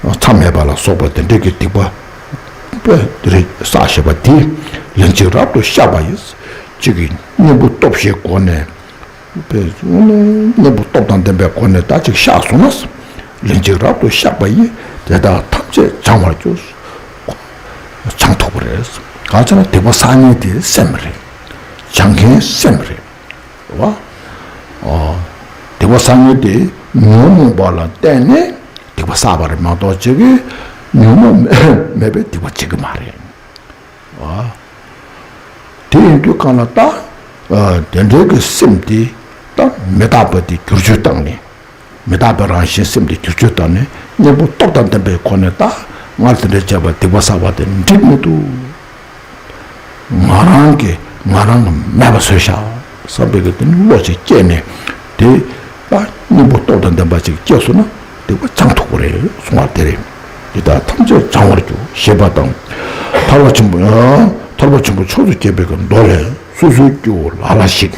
མཚམས་མེད་པ་ལ་སོགས་པ་དེ་འདྲ་གི་སྡིག་པ་དཔེ་རེ་བསགས་བཞག་པ་དེ་ལན་གཅིག་རབ་ཏུ་བཤགས་པ་ཡིས། གཅིག་གིས་གཉེན་པོ་སྟོབས་བཞིའི་སྒོ་ནས། པས་གཉེན་པོ་སྟོབས་དང་ལྡན་པའི་སྒོ་ནས་ད་ཅིག་བཤགས་སོང་ན། ལན་གཅིག་རབ་ཏུ་བཤགས་པ་ཡིས་དེ་དག་ཐམས་ཅད་བྱང་བར་འགྱུར། བྱང་ཐུབ་པ་རེད། གང་ཅི་ན་སྡིག་པ་བསགས་མཁན་དེ་སེམས་རེད། བྱང་མཁན་སེམས་རེད། རེད་བ། ཨོ། སྡིག་པ་བསགས་མཁན་དེ་ཉོན་མོངས་པ་ལ་བརྟེན་ནས་སྡིག་པ་བསགས་པ་རེད་མ་གཏོགས་ཅིག་གིས་ཉོན་མོངས་མེད་པའི་སྡིག་པ་བྱེད་ཀྱི་མ་རེད། ཨ། དེ་ཡིན་དུས་གང་ལ་ད། ཨ། དེ་འདྲའི་གི་སེམས་དེ་ད་མི་རྟག་པ་དེ་བསྒྱུར་བཅོས་བཏང་ནས། མི་རྟག་པའི་རང་བཞིན་སེམས་དེ་བསྒྱུར་བཅོས་བཏང་ནས་གཉེན་པོ་སྟོབས་དང་ལྡན་པའི་སྒོ་ནས་ད་སྔར་དེ་འདྲའི་བྱས་པ་སྡིག་པ་བསགས་པ་དེ་འགྲིག་མི་འདུག་ང་རང་གིས་ང་རང་ལ་མེད་པ་བཟོས་ཤག་བསམ་པའི་གི་དེ་ནི་བློ་ཅིག་སྐྱེས་ནས་དེ། ད་གཉེན་པོ་སྟོབས་དང་ལྡན་པ་ཅིག་སྐྱེས་སོང་ན་སྡིག་པ་བྱང་ཐུབ་ཀྱི་རེད་གསུང་བ་དེ་རེད། འདི་དག་ཐམས་ཅད་བྱང་བར་འགྱུར་ཞེས་པ་དང་། ཐར་པ་ཆེན་པོ་ཡང་ཐར་པ་ཆེན་པོ་མཆོག་ཏུ་གྱུར་པའི་གི་མདོ་ལས་སོ་སོའི་སྐྱེ་བོ་ལ་ལ་ཞིག་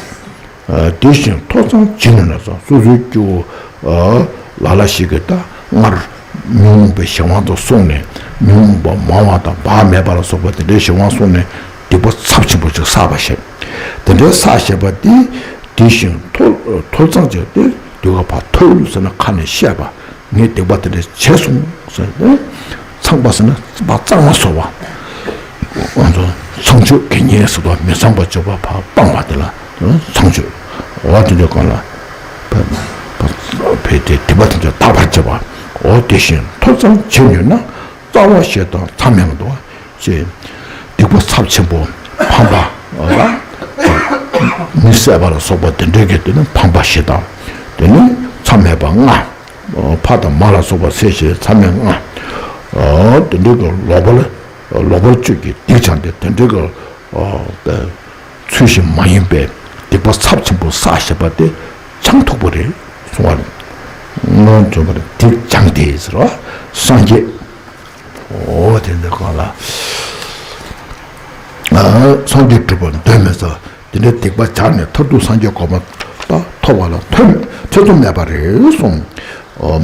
དེ་བཞིན་ཐོས་བསམ་བྱིན་ནས་ན་ཚང་སོ་སོའི་སྐྱེ་བོ་ལ་ལ་ཞིག་གིས་ད་སྔར་ཉོན་མོངས་པའི་གཞན་དབང་དུ་སོང་ནས་ ཉོན་མོངས་པ་མང་བ་དང་བག་མེད་པ་ལ་སོགས་པ་དེ་འདྲའི་གཞན་དབང་སོང་ནས་སྡིག་པ་ཚབས་ཆེན་པོ་ཅིག་བསགས་པ་ཞེས། དེ་འདྲའི་བསགས་བཞག་པ་དེ་དེ་བཞིན་ཐོལ་ཐོལ་ཚང་ཅིག་དེ་སྡུག་ག་ཕར་ཐོལ་ཟེར་ན་ཁ་ནས་བཤད་པ། ངས་སྡིག་པ་དེ་འདྲ་བྱས་སོང་ཟེར་ནས། ཚངས་པ་ཟེར་ན་ཕར་གཙང་མ་བཟོ་བ། ང་ཚོ་ཚངས་སྤྱོད་དགེ་བསྙེན་ཟེར་དུས་མི་ཚངས་པར་སྤྱོད་པ་ཕར་སྤང་བ་དེ་ལ་ཚངས་སྤྱོད། འོ་དེ་འདྲའི་སྒང་ལ་ཕ་ཕ་ཕ་དེ་སྡིག་པ་དེ་འདྲ་དག་པར་བྱེད་པ། འོ་དེ་བཞིན་ཐོལ་ཚང་བྱེད་ནུས་ན། རྩ་བ་ཞེ་སྡང་མཚམས་མེད་པ་འདུག་བ། ཅེས། སྡིག་པ་ཚབས་ཆེན་པོ་ཕམ་པ་ལ། མི་བསད་པ་ལ་སོགས་པ་དེ་འདྲའི་གི་དེ་ནི་ཕམ་པ་ཞེ་སྡང་། དེ་ནི་མཚམས་མེད་པ་ལྔ། ཕ་དང་མ་ལ་སོགས་པ་བསད་བྱས་མཚམས་མེད་ལྔ། དེ་འདྲའི་གི་ལོག་པར་ལོག་པར་སྤྱོད་ཀྱི་སྡིག་སྦྱངས་ཏེ་དེ་འདྲའི་གི་ཚུལ་བཞིན་མ་ཡིན་པའི་སྡིག་པ་ཚབས་ཆེན་པོ་བསགས་བཞག་པ་དེ་བྱང་ཐུབ་པ་རེད་གསུང་བ་རེད། སྔོན་བྱོན་པ་ལ་སྡིག་སྦྱངས་ཏེ་ཟེར་བ་སངས་རྒྱས། འོ་དེ་འདྲ་གང་ལ། སངས་རྒྱས་གྲུབ་པར་གདོན་མི་ཟ། དེ་འདྲའི་སྡིག་པ་སྦྱངས་ནས་མཐར་ཐུག་སངས་རྒྱས་གོ་འཕང་ཐོབ་པ་ལ་ཐོན་ཐེ་ཚོམ་མེད་པ་རེད་གསུངས།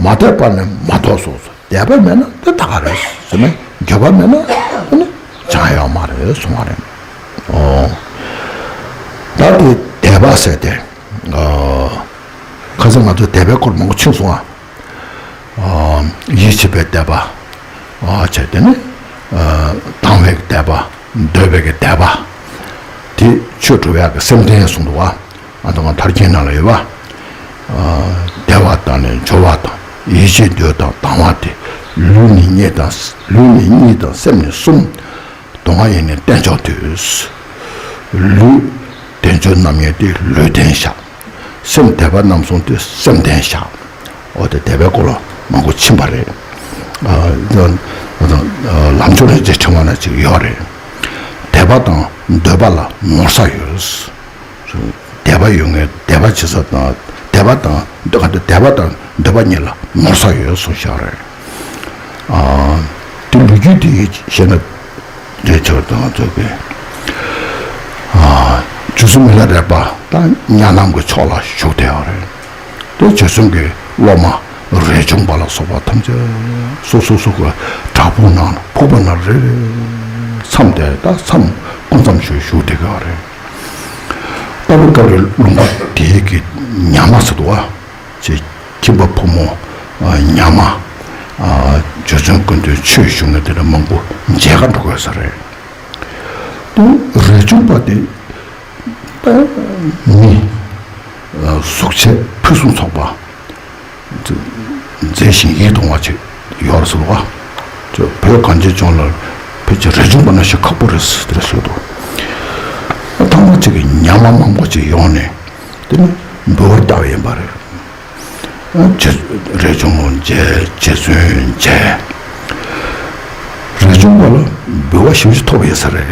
མ་དད་པ་ནི་མ་ཐོབ་གསུངས་སོ། དད་པ་མེད་ན་དེ་ད་ག་རེད་ཟེར་ན། འགྱོད་པ་མེད་ན་ཨ་ནི་བྱང་ཡོད་མ་རེད་གསུང་བ་རེད། ཨོ། ད་དེ་དད་པ་ཟེར་ཏེ། ཨོ། ཁ་སང་ང་ཚོ་དད་པའི་སྐོར་མང་པོ་ཕྱིན་སོང་ཨ། ཨོ། ཡིད་ཆེས་པའི་དད་པ། ཨོ་བྱས་དེ་ནི། ཨོ། དང་བའི་དད་པ། འདོད་པའི་དད་པ། དེ་ཆོས་སྒྲུབ་ཡག་གི་སེམས་རྟེན་གསུངས་འདུག་ཨ། ཨ་དང་ཐར་རྒྱན་ནང་ལ་ཡོད་པ། བདེ་བ་དང་ནི་འབྱོར་བ་དང་། ཡིད་ཆེས་འདོད་དང་དང་བ་སྟེ། ལུས་ནི་གཉིས་དང་ལུས་ནི་གཉིས་དང་སེམས་ནི་གསུམ། སྡུག་བསྔལ་ཡི་ནི་རྟེན་འབྱུང་དུས། ལུས་བདེ་འབྱུང་རྣམ་གཉིས་ཏེ་ལུས་རྟེན་བཞག། སེམས་དད་པ་རྣམ་གསུམ་སྟེ་སེམས་རྟེན་བཞག། འོ་དེ་དད་པའི་སྐོར་ལ་མང་པོ་ཕྱིན་པ་རེད། ལམ་སྦྱོར་རིན་ཆེན་ཕྲེང་བ་ན་ཅིག་ཡོད་རེད། དད་པ་དང་འདོད་པ་ལ་ནོར་ས་ཡོད། དད་པ་ཡོད་ངེས་དད་པ་བྱེད་ས་དང་དད་པ་དང་འདོད་དད་པ་དང་འདོད་པ་གཉིས་ལ་ནོར་ས་ཡོད་གསུངས་བཞག་རེད། དེ་ལོ་རྒྱུས་དེ་བཤད་ན་དེ་ཆོག་དང་ཚོགས་ཀྱི་རྗེ་བཙུན་མི་ལ་རས་པ་དང་ཉ་ནམ་གྱི་ཕྱོགས་ལ་བཞུགས་བསྡད་ཡོད་རེད། དེ་རྗེ་བཙུན་གྱི་སློབ་མ་རས་ཆུང་པ་ལ་སོགས་པ་ཐམས་ཅད་སོ་སོ་སོ་གི་བྲག་ཕུག་ནང་ཕུག་པ་ན་རེ་རེ་མཚམས་དེ་ད་མཚམས་སྐུ་མཚམས་ཞུ་བཞུགས་བསྡད་ཀྱི་ཡོད་རེད། སྟག་ལུང་དཀར་པོའི་ལུང་པ་དེའི་གི་ཉ་མ་ཟེར་འདུག་བ། ཅེས་ཁྱིམ་པ་ཕོ་མོ་ཉ་མ་རྗེ་བཙུན་སྐུ་མདུན་ཆོས་ཞུ་མཁན་དེ་འདྲ་མང་པོ་མཇལ་ཁ་འགྲོ་དགོས་ས་རེད། དུ་རས་ཆུང་པ་དེ་ད་མི་གཟུགས་བྱད་ཕུན་སུམ་ཚོགས་པ་མཛེས་ཤིང་ཡིད་དུ་འོང་བ་ཅིག་ཡོད་རེད་ཟེར་བ། ཅེས་བོད་གངས་ཅན་ལྗོངས་ལ་ཕལ་ཆེར་རས་ཆུང་པ་ན་ཞིག་ཁག་པོ་རེད་ཟེར་དེ་རེད་ཟེར་འདུག་ཐང་མ་ཅིག་གི་ཉ་མ་མང་པོ་ཅིག་ཡོང་ནས་དེ་ནི་འབུལ་བ་བཏབ་ཡིན་པ་རེད། རས་ཆུང་མཇལ། རྗེ་བཙུན་མཇལ། རས་ཆུང་པ་ལ་འབུལ་བ་ཞེ་པོ་ཅིག་ཐོབ་ཡོད་ས་རེད།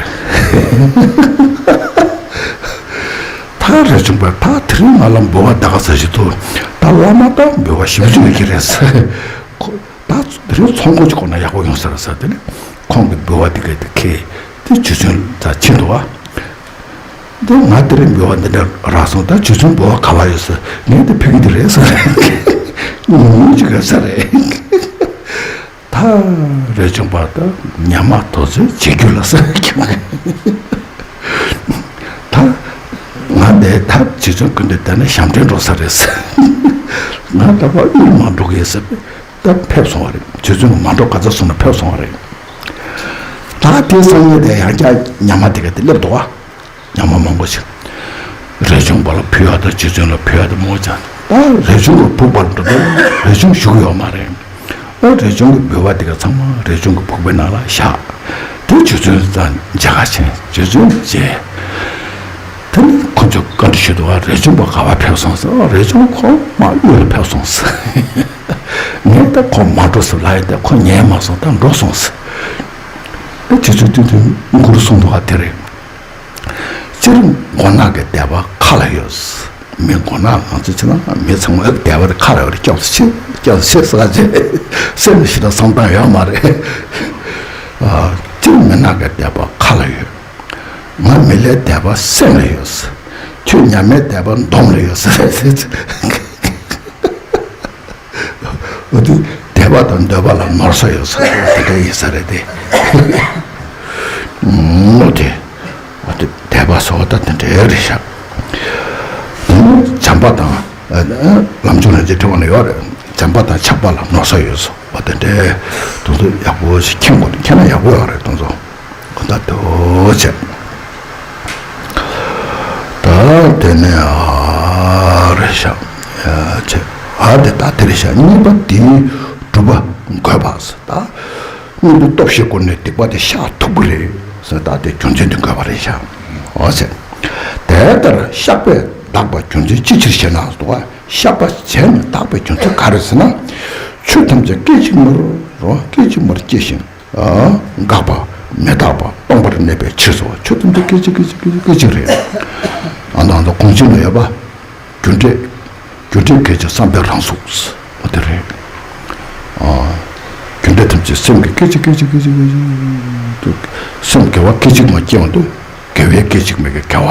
ད་རས་ཆུང་པ་ད་དེ་རིང་ང་ལ་འབུལ་བ་ད་ག་ས་ཞིག་ཐོབ། ད་བླ་མ་ད་འབུལ་བ་ཞེ་པོ་ཅིག་ཡོད་ཀྱི་རེད་ཟེར། ཁོ་ད་དེ་རིང་ཚོང་སྒོ་ཅིག་སྒོ་ན་ཡག་པོ་ཡོང་ས་རེད་ཟེར། དེ་ནས་ཁོང་གི་འབུལ་བ་དེ་ག་དེ་ཁྱེར་དེ་རྗེ་བཙུན་ད་ཕྱིན་འདུག་བ། འདི་ང་དེ་རིང་འབུལ་བ་འདི་འདྲ་རག་སོང་། ད་རྗེ་བཙུན་འབུལ་བ་ག་བ་ཡོད་ཟེར། ངས་འདི་ཕུལ་གྱི་འདི་རེད་ཟེར། ཉུང་ཉུང་ཅིག་ཡོད་ས་རེད། ད་རས་ཆུང་པ་ད་ཉ་མ་དོ་ཚོད་བྱེད་རྒྱུ་ལ་ཟེར། ད་ང་འདི་ད་རྗེ་བཙུན་སྐུ་མདུན་དེ་ནས་ཞབས་འདྲེན་འགྲོ་ས་རེད་ཟེར། ང་ད་པ་དབུས་མ་འགྲོ་གི་ཟེར། ད་ཕེབས་སོང་བ་རེད། རྗེ་བཙུན་མ་འགྲོ་ག་ཚོད་སོང་ན་ཕེབས་སོང་བ་རེད། ད་དེ་སང་ཉིན་དེ་ཡང་བསྐྱར་ཉ་མ་དེ་ག་དེ་སླེབས་འདུག་བ། ཉ་མ་མང་པོ་ཞིག་རས་ཆུང་པ་ལ་ཕུལ་བ་དང་རྗེ་བཙུན་ལ་ཕུལ་བ་དང་མང་པོ་ཅིག་ད་རས་ཆུང་གི་ཕུག་པར་འགྲོ་དུས་རས་ཆུང་བཞུགས་ཡོད་མ་རེད། ཨ་རས་ཆུང་གི་འབུལ་བ་དེ་ག་ཚང་མ་རས་ཆུང་གི་ཕུག་པའི་ནང་ལ་བཞག་དེ་རྗེ་བཙུན་དང་མཇལ་ཁ་ཕྱིན། རྗེ་བཙུན་མཇལ། དེ་ནས་ཁོ་ཚོས་བཀའ་འདྲི་ཞུས་འདུག་བ། རས་ཆུང་པ་ག་བ་ཕེབས་སོང་ཟེར། རས་ཆུང་ཁོ་མ་དབུས་ལ་ཕེབས་སོང་ཟེར། ངས་ད་ཁོ་མ་འགྲོ་ཟེར་ལབ་ཡིན། ད་ཁོ་ཉན་མ་སོང་། ད་འགྲོ་སོང་ཟེར། ཨ་རྗེ་བཙུན་ཏུན་ཏུན་མགུར་གསུངས་འདུག་བ། དེ་རེད། སྤྱིར་མགོ་ནག་གི་དད་པ་ཁ་ལ་ཡོད། མི་མགོ་ནག་ང་ཚོ་ཕྱི་ནང་མི་ཚང་མའི་དད་པ་དེ་ཁ་ལ་ཡོད་རེད། སྐྱབས་སུ་མཆི། སྐྱབས་སུ་མཆི་ཟེར་བ་བྱས། སེམས་ལ་ཞེ་དྲག་བསམ་སྟངས་ཡོད་མ་རེད། ཨ། སྤྱིར་མི་ནག་གི་དད་པ་ཁ་ལ་ཡོད། ང་མི་ལའི་དད་པ་སེམས་ལ་ཡོད། ཁྱོད་ཉ་མའི་དད་པ་འདོམ་ལ་ཡོད་ཟེར། འོ་དེ་དད་ པ་དང་འདོད་པ་ལ་ནོར་ས་ཡོད་ས་དེ་འདྲ་ཡིན་ས་རེད་དེ། ཨོ་དེ། ཨོ་དེ་དད་པ་སོགས་ད་དེ་འདྲ་རེད་ཤག་དེ་ནི་བྱམས་པ་དང་། ལམ་བྱུང་རིན་ཆེན་ཕྲེང་བ་ན་ཡོད་རེད། བྱམས་པ་དང་ཆགས་པ་ལ་ནོར་ས་ཡོད་ས། ཨོ་དེ་འདྲ་དེ་ཚོ་ཡག་པོ་ཞིག་མཁྱེན་དགོས། མཁྱེན་ན་ཡག་པོ་ཡོད་རེད་དེ་ཚོ། ཁོ་ད་དོ་བྱས། ད་དེ་ནས་ཨ་རེ་ཤག་ཨ་བྱས། ཨ་དེ་ད་དེ་རེ་ཤག་གཉིས་པ་དེ་སྒྲུབ་པ་དགོས་པ་ཟེར། ད་གཉིས་པོ་སྟོབས་བཞིའི་སྒོ་ནས་སྡིག་པ་དེ་བཤགས་ཐུབ་ཀྱི་རེད་ཟེར། ད་དེ་རྒྱུ་མཚན་དེ་དགོས་པ་རེད་ཤག་ཨོ་བྱས། དེ་ལྟར་བཤགས་པས་འདག་པ་རྒྱུ་མཚན་ཅི་ཕྱིར་ཞེ་ན་ཟེར། བཤགས་པ་བྱས་ནས་འདག་པའི་རྒྱུ་མཚན་ག་རེ་ཟེར་ན། ཆོས་ཐམས་ཅད་སྐད་ཅིག་མར་རོ། སྐད་ཅིག་མར་སྐྱེ་ཞིང་། འགག་པ། མི་རྟག་པ། སྟོང་པར་གནས་པའི་ཕྱིར་ཟེར་བ། ཆོས་ཐམས་ཅད་སྐད་ཅིག་སྐད་ཅིག་སྐད་ཅིག་སྐད་ཅིག་རེད། ཨ་ནི་ཨ་ནི་གོང་ཆེན་ལ་ཡོད་པ། རྒྱུ་འབྲས། རྒྱུ་འབྲས་སྐད་ཅིག་བསམ་པའི་རང་གཟུགས། འོ་དེ་རེད། ཨ། རྒྱུ་འབྲས་ཐམས་ཅད་སེམས་ཀྱི་སྐད་ཅིག་སྐད་ཅིག་སྐད་ཅིག་སྐད་ཅིག་སེམས་དགེ་བ་སྐད་ཅིག་མ་སྐྱེ་བ་དུ། དགེ་བའི་སྐད་ཅིག་མ་གི་དགེ་བ།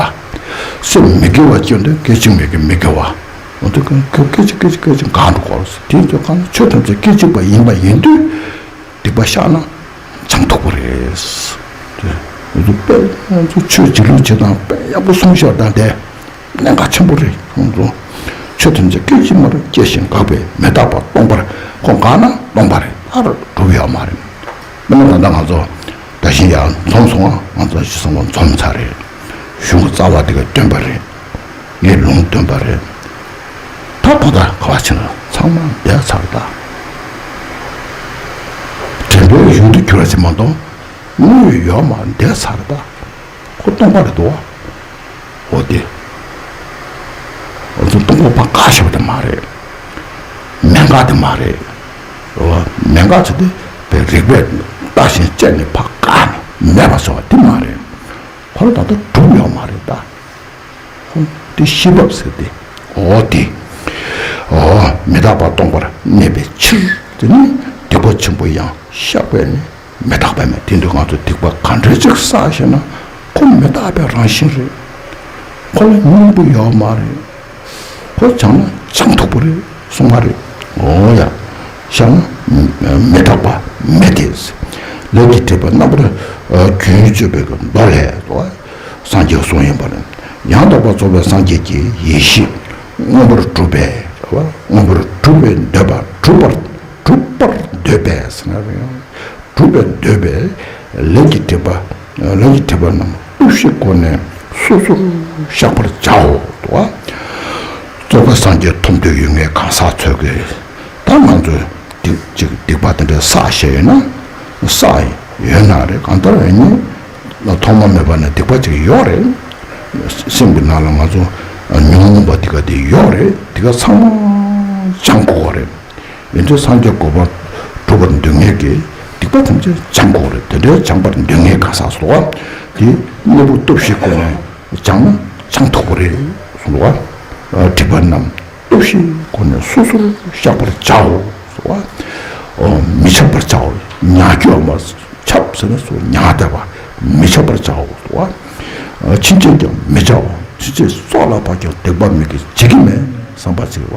སེམས་མི་དགེ་བ་སྐྱེ་བ་དུ་སྐད་ཅིག་མ་གི་མི་དགེ་བ། འོ་དེ་སྐད་ཅིག་སྐད་ཅིག་སྐད་ཅིག་འགག་འགྲོ་གོ། དེ་ཚོ་གང་ཆོས་ཐམས་ཅད་སྐད་ཅིག་པ་ཡིན་པ་ཡིན་དུས། སྡིག་པ་བཤགས་ན་བྱང་ཐུབ་པ་རེད། དེ་ཚོ་དཔེ་ང་ཚོ་ཆོས་རྗེས་ལུས་བྱེད་སྟངས་དཔེ་ཡག་པོ་གསུངས་ཤག་དང་དེ་གནད་འགག་ཆེན་པོ་རེད། ཁོང་ཚོ་ཆོས་ཐམས་ཅད་སྐད་ཅིག་མར་སྐྱེ་ཞིང་འགག་པས་མི་རྟག་པ་སྟོང་པར། ཁོ་འགག་ན་སྟོང་པ་རེད། མཐར་གྲུབ་ཡོད་མ་རེད། དཔེར་ན་ད་ལྟ་ང་ཚོ་ད་གཞན་ཡང་འཛོམས་སོང་ང་། ང་ཚོ་ཞེ་ས་ང་འཛོམས་ཚར་རེད། གཞུང་གི་རྩ་བ་དེ་ག་སྟོན་པ་རེད། ངས་ལུང་སྟོན་པ་རེད། ད་ད་ལྟ་ག་བ་ཕྱིན་ན་ཚང་མ་འདས་ཚར་ད། དྲན་པའི་ཡུལ་དུ་གྱུར་བ་ཞིག་མ་གཏོགས་དངོས་ཡོད་མ་འདས་ཚར་ད། ཁོ་སྟོང་པ་རེད་དོ། འོ་དེ། འོ་ཚོ་སྟོང་པ་ཕར་བཀག་ཤེས་པ་དེ་མ་རེད། མེད་འགག་དེ་མ་རེད། འོ་མེད་འགག་ཚོ་དེ་བའི་རིགས་པས་བརྟགས་ཤིང་དཔྱད་ནས་ཕར་བཀག་ནས་མེད་པ་བཟོ་བ་དེ་མ་རེད། ཁོ་རང་ད་ལྟ་གྲུབ་ཡོད་མ་རེད་ད། ཧུམ། དེ་ཤེས་བབ་ཟེར་ཏེ། འོ་དེ། འོ་མི་རྟག་པ་སྟོང་པར་གནས་པའི་ཕྱིར། དེ་ནི་སྡིག་པ་ཆེན་པོ་ཡང་བཤགས་པས་ནི་མི་རྟག་པ་མེད། དེ་འདུག་ང་ཚོ་སྡིག་པ་ག་འདྲ་ཅིག་བསགས་ཤེ་ན་ཁོ་མི་རྟག་པའི་རང་བཞིན་རེད། ཁོ་ལ་སྙིང་པོ་ཡོད་མ་རེད། ཁོ་བྱང་ན་བྱང་ཐུབ་པ་རེད་གསུངས་པ་རེད། འོ་ཡ། བཤགས་ན་མི་རྟག་པ་མེད་དེ། ལས་ཀྱི་སྒྲིབ་པ་རྣམ་པར་རྒྱུན་གཅོད་པའི་མདོ་ལས། སངས་རྒྱས་གསུངས་ཡིན་པ་རེད། ཡང་དག་པར་རྫོགས་པའི་སངས་རྒྱས་ཀྱི་ཡེ་ཤེས་མངོན་པར་སྒྲུབ་པས། མངོན་པར་སྒྲུབ་པའི་འདོད་པ་སྒྲུབ་པར་སྒྲུབ་པར་འདོད་པས་ཟེར་ན་རེད། སྒྲུབ་པའི་འདོད་པས་ལས་ཀྱི་སྒྲིབ་པ། ལས་ཀྱི་སྒྲིབ་པ་རྣམས་སྟོབས་བཞིའི་སྒོ་ནས་སོ་སོར་བཤགས་པར་བྱའོ། རྫོགས་པའི་སངས་རྒྱས་ཐོབ་འདོད་ཡོད་མཁན་གང་ཟག་ཚོས་ཀྱིས་ད་ང་ཚོས་སྡིག་ཅིག་སྡིག་པ་དེ་འདྲ་བསགས་བཞག་ཡོད་ན། བསགས་ཡོད་ན་རེད། གང་ལྟར་ཡིན་ནའི་ཐོག་མ་མེད་པ་ནས་སྡིག་པ་ཅིག་ཡོད་རེད། སེམས་ཀྱི་ནང་ལ་ང་ཚོ་ཉོན་མོངས་པ་དེ་ག་དེ་ཡོད་རེད། དེ་ག་ཚང་མ་སྦྱང་དགོས་པ་རེད། ཡིན་དུས་སངས་རྒྱས་གོ་འཕང་སྒྲུབ་པར་འདོད་མཁན་གྱིས་སྡིག་པ་ཐམས་ཅད་སྦྱང་དགོས་རེད། དེ་འདྲའི་སྦྱང་བར་འདོད་མཁན་གང་ཟག་སོགས་དེ་གནས་ལུགས་སྟོབས་བཞིའི་སྒོ་ནས་སྦྱངས་ན་སྦྱང་ཐུབ་པ་རེད་གསུངས་འདུག་བ། སྒྲིབ་པ་རྣམས་སྟོབས་བཞིའི་སྒོ་ནས་སོ་སོར་བཤགས་པར་བྱའོ་གསུངས་པ། མི་འཆབ་པར་བྱའོ། ཉག་གཅོད་མ། འཆབ་ཟེར་ན་སོ་ཉག་བསྡད་པ། མི་འཆབ་པར་བྱའོ་གསུངས་པ། ཕྱིན་ཆད་ཀྱང་མི་བྱའོ། ཕྱིན་ཆད་སྲོག་ལ་བབ་ཀྱང་སྡིག་པ་མི་དགེ་བྱེད་ཀྱི་མེད་བསམ་པ་བྱེད་པ།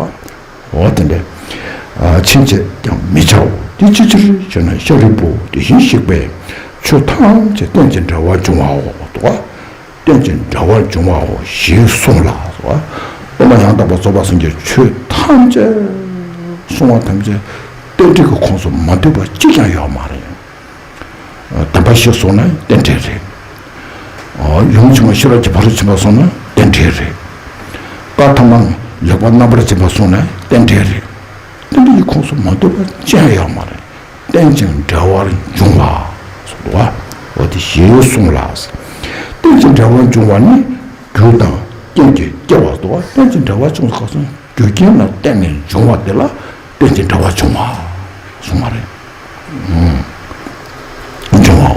འོ་དེ་འདྲ། ཨ་ཕྱིན་ཆད་ཀྱང་མི་བྱའོ། དེ་ཅིའི་ཕྱིར་ཞེ་ན། ཤཱ་རིའི་བུ་དེ་བཞིན་གཤེགས་པས་ཆོས་ཐམས་ཅད་རྟེན་ཅིང་འབྲེལ་བར་འབྱུང་བའོ། དོ། རྟེན་ཅིང་འབྲེལ་བར་འབྱུང་བའོ་ཞེས་གསུངས་ལ། དོ། སློབ་མ་ཡང་དག་པར་རྫོགས་པ་སངས་རྒྱས་ཆོས་ཐམས་ཅད་གསུང་བ་ཐམས་ཅད་རྟེན་འབྲེལ་གྱི་ཁོངས་སུ་མ་འདུས་པ་གཅིག་ཀྱང་ཡོད་མ་རེད། བདེན་པ་བཞི་གསུངས་ན་རྟེན་འབྲེལ་རེད། ཡུམ་ཆེན་མོ་ཤེས་རབ་ཀྱི་ཕ་རོལ་ཕྱིན་པ་གསུངས་ན་རྟེན་འབྲེལ་རེད། བཀའ་ཐ་མ་ལེགས་པར་རྣམ་པར་འབྱེད་པ་གསུངས་ན་རྟེན་འབྲེལ་རེད། རྟེན་འབྲེལ་གྱི་ཁོངས་སུ་མ་འདུས་པ་ཅི་ཡང་ཡོད་མ་རེད། རྟེན་ཅིང་འབྲེལ་བར་འབྱུང་བ་གསུངས་འདུག་བ། འོ་དེ་ཞེས་གསུངས་ལ། རྟེན་ཅིང་འབྲེལ་བར་འབྱུང་བ་ནི་རྒྱུ་དང་རྐྱེན་གྱིས་སྐྱེ་བ་འདུག་བ། རྟེན་ཅིང་འབྲེལ་བར་འབྱུང་བ་གསུངས། རྒྱུ་རྐྱེན་ལ་བརྟེན་ནས་འབྱུང་བ་དེ་ལ་རྟེན་ཅིང་འབྲེལ་བར་འབྱུང་བ་གསུངས་པ་རེད། འབྱུང་བའོ།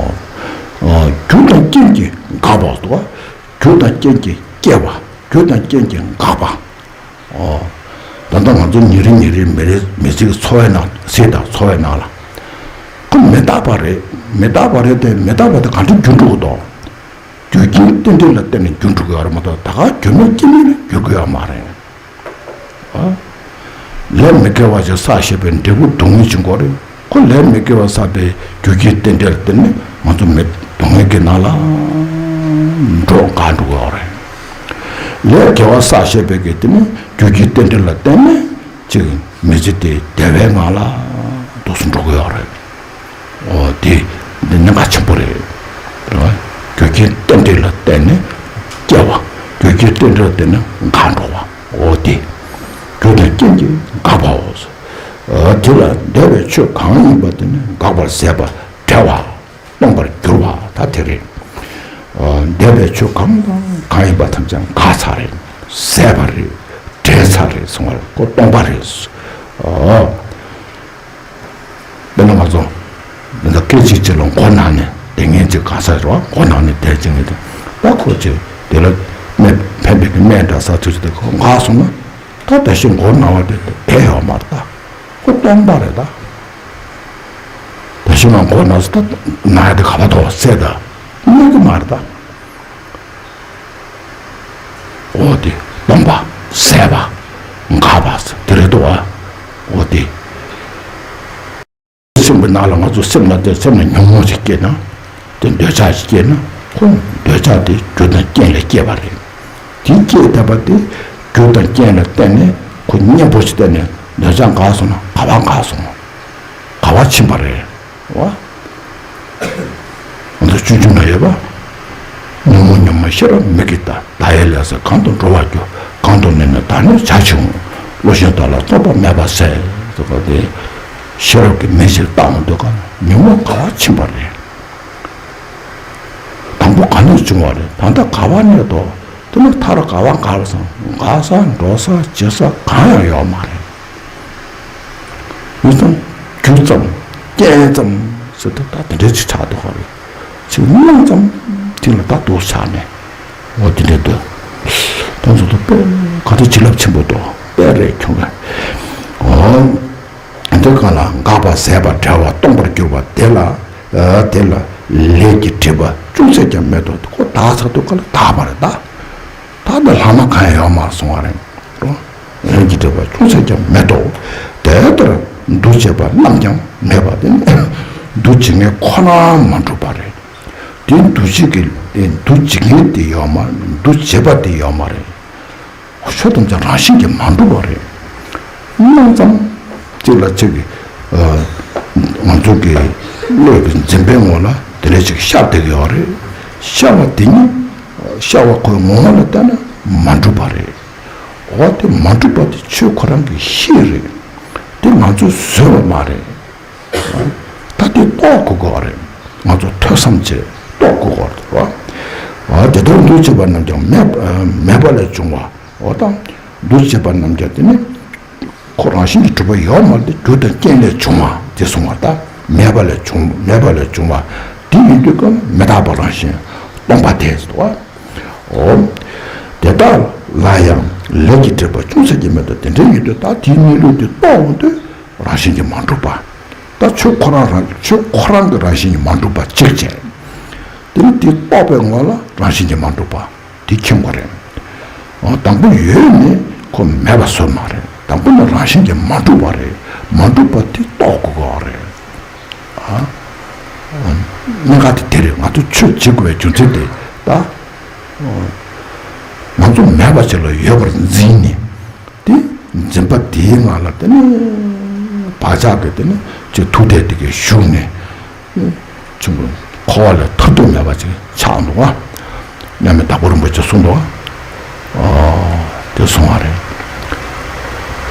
རྒྱུ་དང་རྐྱེན་གྱིས་འགག་པ་འདུག་བ། རྒྱུ་དང་རྐྱེན་གྱིས་སྐྱེ་བ། རྒྱུ་དང་རྐྱེན་གྱིས་འགག་པ། ད་ལྟ་ང་ཚོ་ཉིན་རེ་ཉིན་རེ་མི་རེ་མི་ཚེ་གི་འཚོ་བའི་ནང་གཟིགས་དང་། འཚོ་བའི་ནང་ལ་ཁོ་མི་རྟག་པ་རེད། མི་རྟག་པ་རེད་དེ། མི་རྟག་པ་དེ་ག་འདྲ་འགྱུར་འགྲོ་གི་འདུག་རྒྱུ་རྐྱེན་རྟེན་འབྲེལ་ལ་བརྟེན་ནས་འགྱུར་འགྲོ་གི་ཡོད་རེད་མ་གཏོགས། ད་ག་རྒྱུ་མེད་རྐྱེན་མེད་ལ་འགྱུར་གི་ཡོད་མ་རེད། ཨ། ལས་མི་དགེ་བ་ཅིག་བསགས་བྱས་པའི་འབྲས་བུ་སྡུག་བསྔལ་ཅིག་འགོ་རེད། ཁོ་ལས་མི་དགེ་བ་བསགས་པའི་རྒྱུ་རྐྱེན་རྟེན་འབྲེལ་ལ་བརྟེན་ནས་ང་ཚོ་མི་སྡུག་བསྔལ་གྱི་ནང་ལ་འགྲོ་འགག་འགྲོ་གི་ཡོད་རེད། ལས་དགེ་བ་བསགས་བྱས་པའི་གི་དེ་ནི་རྒྱུ་རྐྱེན་རྟེན་འབྲེལ་ལ་བརྟེན་ནས་ཅིག་མི་ཚེ་དེ་བདེ་བའི་ངང་ལ་འདུག་སེ་འགྲོ་གི་ཡོད་རེད། འོ་དེ་འདི་གནད་འགག་ཆེན་པོ་རེད། རྒྱུ་རྐྱེན་རྟེན་འབྲེལ་ལ་བརྟེན་ནས་སྐྱེ་བ། རྒྱུ་རྐྱེན་རྟེན་འབྲེལ་ལ་བརྟེན་ནས་འགག་འགྲོ་བ། འོ་དེ། རྒྱུ་དང་རྐྱེན་གྱིས་འགག་པའོ། འོ་དེ་ལ་འདས་པའི་ཆོས་གང་ཡིན་པ་དེ་ནི་འགག་པར་ཟད་པ། བྲལ་བ། སྟོང་པར་གྱུར་པ་ད་དེ་རེད། འོ་འདས་པའི་ཆོས་གང་དང་གང་ཡིན་པ་ཐམས་ཅད་འགག་ཚར་རེད། ཟད་པ་རེད། བྲལ་ཚར་རེད་གསུང་བ་ལ་ཁོ་སྟོང་པ་རེད། འོ། དཔེར་ན་ང་ཚོ་འདི་འདྲ་སྐད་ཅིག་གཅིག་ལ་མགོ་ན་ནས་བསྡད་མཁན་ཅིག་ག་ས་རེད་བ། མགོ་ན་ནས་བསྡད་ཅིག་ངེས་ཏེ་ད་ཁོ་ཅིག་དེ་ལ་སྨན་ཕན་པའི་གི་སྨན་འདྲ་ཟ་ཚོད་ཅིག་དེ་ཁོ་འགག་སོང་ན་ད་ད་ཤི་མགོ་ན་བ་དེ་བསྡད་ཡོད་མ་རེད་ད། ཁོ་སྟོང་པ་རེད་ད། ད་ཤི་མ་མགོ་ན་སོང་ད་ན་ཡ་དེ་ག་པ་དོ་སད་ད་གནས་གི་མ་རེད་ད། འོ་དེ་སྟོང་པ། ཟད་པ། འགག་པ་དེ་རེད་དོ། འོ་དེ་སེམས་ཀྱི་ནང་ལ་ང་ཚོ་སེམས་ལ་དེ་སེམས་ལ་ཉོན་མོངས་ཤིག་སྐྱེས་ན། དེ་འདོད་ཆགས་ཤིག་སྐྱེས་ན་ཁོ་འདོད་ཆགས་དེ་རྒྱུ་དང་རྐྱེན་ལས་སྐྱེས་པ་རེད། དེ་སྐྱེས་བསྡད་པ་དེ་རྒྱུ་དང་རྐྱེན་ལ་བརྟེན་ནས་ཁོ་གཉེན་པོ་ཞིག་བསྟེན་ནས་འདོད་ཆགས་འགག་སོང་ན་ག་པ་འགག་སོང་། ག་པ་ཕྱིན་པ་རེད། བ། ང་ཚོ་སྤྱོད་འཇུག་ན་ཡོད་པ། ཉོན་མོངས་ཉོན་མོངས་ཤེས་རབ་མིག་གིས་ལྟ། ལྟ་བའི་ལས་ཟད་གང་དུ་འགྲོ་བར་འགྱུར། གང་དུ་གནས་ན་བདག་ནི་བྱ་བྱེད་འོང་། བློ་ཞན་བདག་ལ་རྟོག་པ་མེད་པར་ཟད། ཟེར་བ་དེ། ཤེས་རབ་ཀྱི་མིག་ཅིག་བཏང་འོང་དུས་གང་ལ་ཉོན་མོངས་ག་པ་ཕྱིན་པ་རེད། དང་པོ་ག་ནས་བྱུང་བ་རེད། ད་ལྟ་ག་པ་གནས་དོ། དེ་ནི་མཐར་ག་པ་འགག་སོང་། འགག་ས་འགྲོ་ས་བྱེད་ས་གང་ཡང་ཡོད་མ་རེད། ཡུལ་ཙམ། རྒྱུ་ཙམ། རྐྱེན་ཙམ་ཟེར་ཏེ་ད་དེ་འདྲའི་ཅིག་ཆགས་འདུག་ག་རེད། ཅིག་སྣང་ཙམ་དེ་ལ་ད་འདུག་ཆགས་ནས་འོ་དེ་འདྲའི་འདུག་ད་ཚོ་ད་དཔེ་ག་ཚོད་བྱིན་རླབས་ཆེན་པོ་འདུག་དཔེ་རེད་ཁྱོད་ཀ། འོ། འདི་གང་ལ་འགག་པ་ཟད་པ་བྲལ་བ་སྟོང་པར་གྱུར་པ་དེ་ལ། དེ་ལ་ལས་ཀྱི་སྒྲིབ་པ་ཅུང་ཟད་ཀྱང་མེད་དོ། ཁོ་དག་ཚར་དུས་གང་ལ་དག་པ་རེད་ད། ད་ལྟ་ལྷག་མ་གང་ཡང་ཡོད་མ་སོང་བ་རེད། ལས་ཀྱི་སྒྲིབ་པ་ཅུང་ཟད་ཀྱང་མེད་དོ། དེ་ལྟར་འདུ་བྱེད་པ་རྣམས་ཀྱང་མེད་པ་དེ་ནི་འདུ་བྱེད་མཁན་ཁོ་རང་མ་གྲུབ་པ་རེད། དེ་འདུ་བྱེད་ཀྱི་འདུ་བྱེད་མཁན་དེ་ཡོད་མ་འདུ་བྱེད་པ་དེ་ཡོད་མ་རེད། ཆོས་ཐམས་ཅད་རང་བཞིན་གྱིས་མ་གྲུབ་པ་རེད། སྣང་ཙམ་གཅིག་ལ་གཅིག་གི་ང་ཚོ་གི་བློ་གི་འཛིན་པའི་ངོ་ལ་དེ་འདྲ་ཅིག་ཤར་བསྡད་ཀྱི་ཡོད་རེད། ཤར་བ་དེ་ཉིད་ཤར་བ་ཁོའི་ངོ་བོ་ལ་བལྟས་ན་མ་གྲུབ་པ་རེད། འོ་དེ་མ་གྲུབ་པ་དེ་ཆོས་ཁོ་རང་གི་གཤིས་རེད། དེ་ང་ཚོས་བཟོས་པ་མ་རེད། ད་དེ་རྟོགས་དགོས་ཀྱི་རེད། ང་ཚོ་ཐོས་བསམ་བྱས་རྟོགས་དགོས་ཀྱི་རེད་བ། དེ་ལྟར་འདུ་བྱེད་པ་རྣམས་ཀྱང་མེད་མེད་པ་ལས་བྱུང་བ། འོ་ད་འདུ་བྱེད་པ་རྣམས་ཀྱང་དེ་ནི་ཁོ་རང་བཞིན་གྱིས་གྲུབ་པ་ཡོད་མ་རེད། རྒྱུ་དང་རྐྱེན་ལས་བྱུང་བ་དེ་གསུངས་པ་ད་མེད་པ་ལས་བྱུང་མེད་པ་ལས་བྱུང་བ་དེ་ཡིན་དུས་ཀྱང་མི་རྟག་པ་རང་བཞིན་སྟོང་པ་དེ་ཟེར་བ། འོ། དེ་དག་ལ་ཡང་ལས་ཀྱི་སྒྲིབ་པ་ཅུང་ཟད་ཀྱང་མེད་དོ། དེ་འདྲ་ཡིན་དུས་ད་དེའི་གནས་ལུགས་དེ་རྟོགས་འོང་དུས་རང་བཞིན་གྱིས་མ་གྲུབ་པ། ད་ཆོས་ཁོ་རང་རང་ཆོས་ཁོ་རང་གི་རང་བཞིན་གྱིས་མ་གྲུབ་པ་གཅིག་བྱས། དེ་ནི་དེ་རྟོགས་པའི་ངོ་ལ་རང་བཞིན་གྱིས་མ་གྲུབ་པ་དེ་མཁྱེན་དགོས་རེད། འོ་དང་པོ་ཡོད་ནི་ཁོ་མེད་པ་བཟོས་མ་རེད། དང་པོ་ནི་རང་བཞིན་གྱིས་མ་གྲུབ་པ་རེད། མ་གྲུབ་པ་དེ་རྟོགས་དགོས་ཀྱི་རེད། ཨ། གནད་འགག་དེ་དེ་རེད། ང་ཚོ་ཆོས་བྱེད་དགོས་པའི་རྒྱུ་མཚན་དེ་ད། ང་ཚོ་མེད་པ་ཅིག་ལ་ཡོད་པར་འཛིན་ནས། དེ་འཛིན་པ་དེའི་ངང་ལ་དེ་ནི་བག་ཆགས་ཀྱི་དེ་ནི་ཅིག་ཐུག་བསྡད་དེ་གའི་ཞུགས་ནས། ཆུང་ཀུ་འཁོར་བ་ལས་ཐར་ཐབས་མེད་པ་ཅིག་ཆགས་འདུག་བ། མཉམ་མེད་དྭགས་པོ་རིན་པོ་ཆེས་གསུངས་འདུག་བ། དེ་གསུངས་པ་རེད།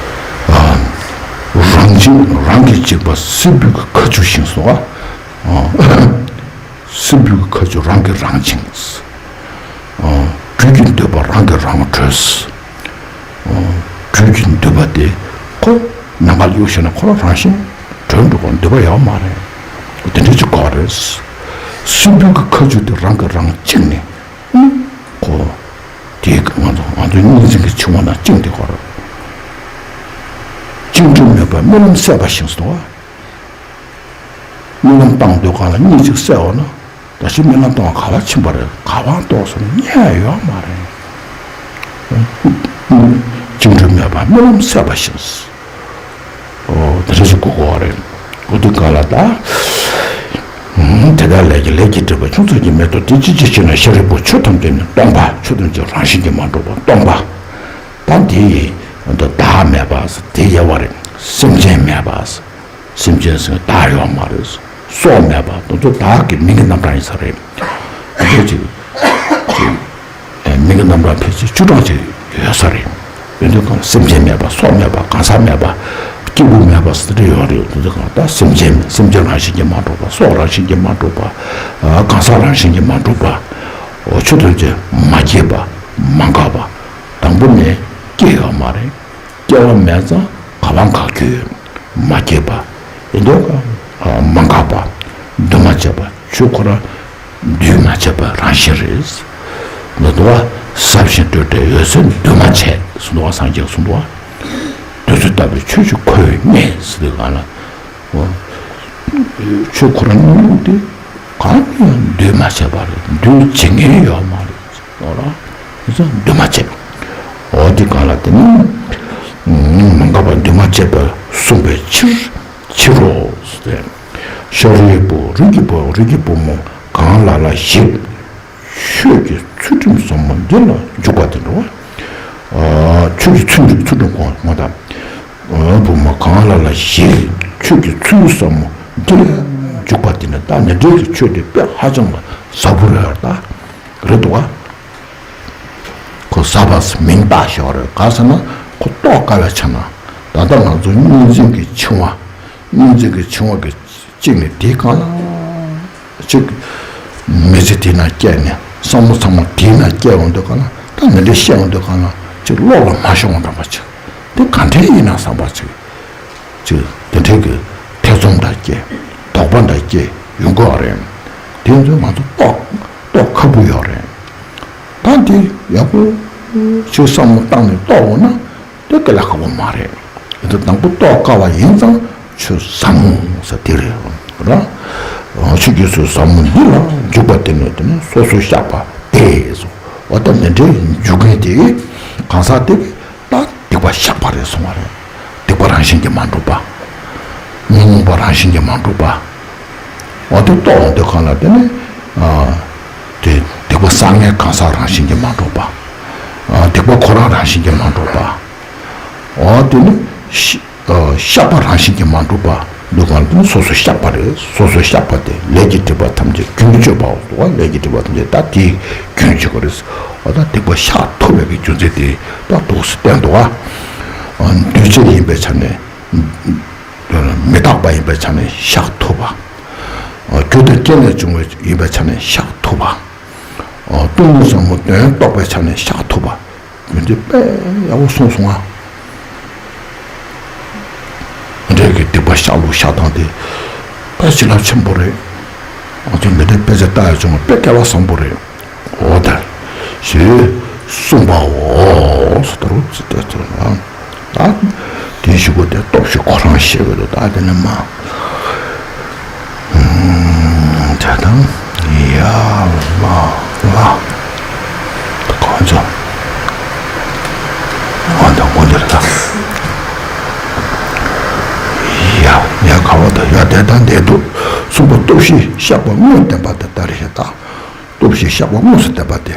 རང་བཞིན་རང་གིས་འཇིག་པ་སྲིན་པོའི་ཁ་ཆུ་བཞིན་སོ། སྲིན་པོའི་ཁ་ཆུ་རང་གིས་རང་བཅིངས། སྦྲུལ་གྱི་འདོད་པ་རང་གིས་རང་གྲོལ། སྦྲུལ་གྱི་འདོད་པ་དེ་ཁོ་ནམ་མཁའ་ལ་གཡུག་བཞག་ན་ཁོ་རང་རང་བཞིན་གྲོལ་འགྲོ་དགོས། འདོད་པ་ཡོད་མ་རེད། དེ་འདྲ་ཅིག་དགོས་རེད། སྲིན་པོའི་ཁ་ཆུ་དེ་རང་གིས་རང་བཅིངས་ནས། ཁོ། དེ་ང་ཚོ་ང་ཚོའི་གཉིས་འཛིན་གྱི་འཆིང་བ་ན་བཅིངས་ཏེ་དགོས་རེད། བཅིངས་འགྲོལ་མེད་པར་རྨི་ལམ་སད་པ་བཞིན་སོ། རྨི་ལམ་བཏང་དུས་གང་ལ་གཉིད་ཅིག་སད་འོང་ན། ད་ཅི་རྨི་ལམ་བཏང་བ་ག་པར་ཕྱིན་པ་རེད། ག་པར་ལྟོགས་སོང་ན་རྨི་ཡ་ཡོད་མ་རེད། བཅིངས་འགྲོལ་མེད་པར་རྨི་ལམ་སད་པ་བཞིན། ཞེས་གོ་དགོས་པ་རེད། གོ་དུས་གང་ལ་ད། ཧུམ། དེ་དག་ལས་ཀྱི་ལས་ཀྱི་སྒྲིབ་པ་ཆུང་ཙག་གི་མེད་དོ། དེ་ཅི་ཅི་ཕྱིར་ན་ཤཱ་རིའི་བུ་ཆོས་ཐམས་ཅད་ནི་སྟོང་པ། ཆོས་ཐམས་ཅད་རང་བཞིན་གྱིས་མ་གྲུབ་པ་སྟོང་པ། ད་དེ་ཡི་དུ་བདག་མེད་པ་དེ་ཡལ་བ་རེད། སེམས་ཅན་མེད་པ། སེམས་ཅན་ཟེར་བདག་ཡོད་མ་རེད། སྲོག་མེད་པ་དེ་ཚོ་བདག་གི་མིང་གི་རྣམ་གྲངས་ཡིན་ས་རེད། དེ་ཅིག་ཅིག་མིང་གི་རྣམ་གྲངས་ཕལ་ཆེར་བཅུ་གྲངས་ཅིག་ཡོད་ས་རེད། ཡོད་དུས་གང་སེམས་ཅན་མེད་པ། སྲོག་མེད་པ། གང་ཟག་མེད་པ། སྐྱེས་བུ་མེད་པ་ཟེར་དེ་ཡོད་རེད། དེ་ཚོ་གང་ལྟར་སེམས་ཅན་སེམས་ཅན་རང་བཞིན་གྱིས་མ་གྲུབ་པ། སྲོག་རང་བཞིན་གྱིས་མ་གྲུབ་པ། གང་ཟག་རང་བཞིན་གྱིས་མ་གྲུབ་པ། འོ་ཆོས་ཐམས་ཅད་མ་སྐྱེས་པ། མ་འགགས་པ། དང་པོ་ནས་སྐྱེས་ཡོད་མ་རེད། སྐྱེ་བ་མེད་ཙང་ག་བ་འགག་རྒྱུ་ཡོད། མ་སྐྱེས་པ། ཡིན་དུས་གང་མ་འགགས་པ། འདུས་མ་བྱས་པ། ཆོས་ཁོ་རང་འདུས་མ་བྱས་པ་རང་བཞིན་རེད། འདི་འདུག་བ། ཟབ་ཞི་སྤྲོས་བྲལ་འོད་གསལ་འདུས་མ་བྱས་གསུངས་འདུག་བ། སངས་རྒྱས་གསུངས་འདུག་བ། འདུས་ཚུལ་ལྟ་བུའི་ཆོས་ཀྱི་ཁོ་བོས་རྙེད་ཟེར་དུས་གང་ལ། འོ། ཆོས་ཁོ་རང་སྙེད་དེ་གང་ཡང་འདུས་མ་བྱས་པ་རེད། འདུས་བྱེད་མཁན་ཡོད་མ་རེད། འོ་ར། འདུས་མ་བྱས། འོ་དེ་གང་ལ་དེ་ནི། མ་འགགས་པ་འདུས་མ་བྱས་པར་གསུངས་པའི་ཕྱིར། ཕྱིར་རོ། ཤཱ་རིའི་བུ། རིགས་ཀྱི་བུ། རིགས་ཀྱི་བུ་མོ་གང་ལ་ལ་ཞིག་ཆོས་ཀྱི་ཚུལ་ཁྲིམས་ཟབ་མོ་འདི་ལ་འཇུག་པ་དེ་འགྲོ། ཆོས་ཀྱི་ཚུལ་ཁྲིམས། ཚུལ་ཁྲིམས་གོང་མ་དང་། བུ་མོ་གང་ལ་ལ་ཞིག་ཆོས་ཀྱི་ཚུལ་ཟབ་མོ་འདི་ལ་འཇུག་པ་དེ་ནི་ད་འདི་འདྲའི་གི་ཆོས་དེ་དཔེ་ཧ་ཅང་ལ་ཟབ་པོ་རེད་ད། རེད་འདུག་བ། ཁོ་ཟབ་པ་མིང་བཏགས་བཞག་རེད། ག་ཟེར་ན་ཁོ་རྟོགས་དཀའ་བའི་ཆ་ན། ད་ལྟ་ང་ཚོ་གཉིས་འཛིན་གྱི་འཆིང་བ། གཉིས་འཛིན་གྱི་འཆིང་བ་གི་གཅིག་ནི་དེ་གང་ལ་གཅིག་མི་ཚེ་དེ་ན་སྐྱེལ་ནས་བསམ་བློ་ཚང་མ་དེ་ན་སྐྱེལ་འོང་དུས་གང་ལ། ད་མི་འདྲ་བཤད་འོང་དུས་གང་ལ་ཅིག་བློ་ལ་མ་ཤོང་བ་འདྲ་པ་ཅིག་དེ་ག་འདྲ་ཡིན་ན་བསམ་པ་ཅིག་ཅིག་དེ་འདྲའི་གི་ཐེ་ཚོམ་འདྲ་སྐྱེ། དོགས་པ་འདྲ་སྐྱེ་ཡོང་གི་ཡོད་རེད། དེ་ཚོ་ང་ཚོ་རྟོགས་རྟོགས་ཁག་པོ་ཡོད་རེད། ད་དེ་ཡག་པོ་ཅིག་བསམ་བློ་བཏང་ནས་རྟོགས་འོང་ན་དེ་དཀའ་ལས་ཁག་པོ་མ་རེད། དེ་དང་པོ་རྟོགས་དཀའ་བ་ཡིན་ཙང་ཆོས་ཟབ་མོ་ཟེར་དེ་རེད་ར། ཆོས་ཀྱི་ཚུལ་ཟབ་མོ་འདི་ལ་འཇུག་པ་དེ་ནི་དེ་ནི་སོ་སོ་བཤགས་པ་སྟེ་སོ། འོ་ད་འདི་འདྲའི་འཇུག་མཁན་དེ་གང་ཟག་དེ་ད་སྡིག་པ་བཤགས་པ་རེད་གསུང་བ་རེད། སྡིག་པ་རང་བཞིན་གྱིས་མ་གྲུབ་པ། ཉོན་མོངས་པ་རང་བཞིན་གྱིས་མ་གྲུབ་པ། འོ་དེ་རྟོགས་འོང་དུས་གང་ལ་དེ་ནི། དེ་སྡིག་པ་བསགས་མཁན་གང་ཟག་རང་བཞིན་གྱིས་མ་གྲུབ་པ། སྡིག་པ་ཁོ་རང་རང་བཞིན་གྱིས་མ་གྲུབ་པ། འོ་དེ་ནི་ཤི- བཤགས་པ་རང་བཞིན་གྱིས་མ་གྲུབ་པ། འདུག་གང་དེ་ནི་སོ་སོ་བཤགས་པ་རེད། སོ་སོ་བཤགས་པ་དེ་ལས་ཀྱི་སྒྲིབ་པ་ཐམས་ཅད་རྒྱུན་གཅོད་པའོ། འདུག་ག་ལས་ཀྱི་སྒྲིབ་པ་ཐམས་ཅད་ད་དེའི་རྒྱུན་གཅོད་པ་རེད། འོ་ད་སྡིག་པ་བཤགས་ཐུབ་པའི་གི་རྒྱུ་མཚན་དེ་ད་འདུག་སེ་བསྟན་འདུག་ག་འདུས་བྱས་ཡིན་པའི་ཆ་ནས། མི་རྟག་པ་ཡིན་པའི་ཆ་ནས་བཤགས་ཐུབ་པ། རྒྱུ་དང་རྐྱེན་ལས་བྱུང་བ་ཡིན་པའི་ཆ་ནས་བཤགས་ཐུབ་པ། སྟོང་ཉིད་ཟབ་མོ་དོན་རྟོགས་པའི་ཆ་ནས་བཤགས་ཐུབ་པ། ཡོན་ཏན་དཔེ་ཡག་པོ་གསུངས་སོང་ང་། འདྲེ་གི་སྡིག་པ་བཤགས་ལུགས་བཤགས་སྟངས་དེ་དཔེ་བྱིན་རླབས་ཆེན་པོ་རེད། ང་ཚོ་འདི་འདྲའི་དཔེ་ཆ་ལྟ་ཡ་བྱུང་བ་དཔེ་སྐལ་བ་བཟང་པོ་རེད། འོ་ད་ཞེས་གསུངས་པའོ། སོ་ད་རུ་ཙི་ཏེ་ཚོ་ན། ད་དེའི་གཞུག་གུ་དེ་སྟོབས་བཞི་ཁོ་རང་ཤེས་དགོས་འདུག་ད་དེ་ནས་མ། ད་དང་ཡ་ལ་ལ་གང་ཚོ་ཨ་ད་འོ་འདིར་ད་ཡ་ཡ་ག་བ་ད་ཡ་དེ་དང་དེ་འདུག་གསུངས་པ་སྟོབས་བཞི་བཤགས་པ་དངོས་བསྟན་པ་དེ་ལྟར་ཞེས་ད། སྟོབས་བཞི་བཤགས་པ་དངོས་སུ་བསྟན་པ་སྟེ།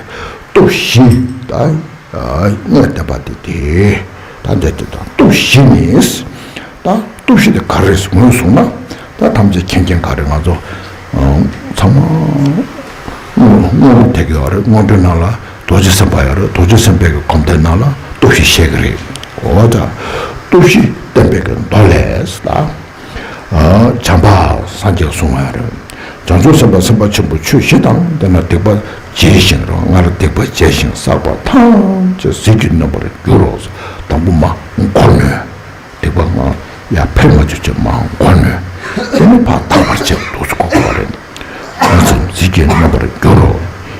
སྟོབས་བཞི་ད་དངོས་བསྟན་པ་སྟེ་དེ། ད་འདི་དེ་དང་སྟོབས་བཞི་ནི། ད་སྟོབས་བཞི་དེ་ག་རེ་རེད་ངོས་བཟུང་ན། ད་ཐམས་ཅད་མཁྱེན་མཁན་ག་རེ་ང་ཚོ་ཚང་མ་སྔོན་སྔོན་ལ་དེ་ག་ཡོད་རེད། སྔོན་འགྲོའི་ནང་ལ་རྡོ་རྗེ་སེམས་དཔའ་ཡོད་རེད། རྡོ་རྗེ་སེམས་དཔའི་གི་སྒོམ་བཟླས་ནང་ལ་སྟོབས་བཞི་བཤད་གི་རེད། འོ་ད་སྟོབས་བཞི་བསྟན་པའི་གི་མདོ་ལས་ད། བྱམས་པ་སངས་རྒྱས་གསུང་བ་རེད། བྱང་ཆུབ་སེམས་དཔའ་སེམས་དཔའ་ཆེན་པོ་ཆོས་བཞི་དང་ལྡན་ན་སྡིག་པ་བྱས་ཤིང་རང་སྔར་སྡིག་པ་བྱས་ཤིང་བསགས་པ་ཐམས་ཅད་ཟིལ་གྱིས་གནོན་པར་འགྱུར་རོ། དང་པོ་མ་འཁོར་ནས་སྡིག་པ་ང་ཡར་འཕེལ་མ་བཅུག་ཅིག་མ་འཁོར་ནས་དེ་ནི་ཕར་དག་པར་བྱེད་དུ་གོ་དགོས་པ་རེད། ཨ་ཙམ་ཟིལ་གྱིས་གནོན་པར་འགྱུར་རོ།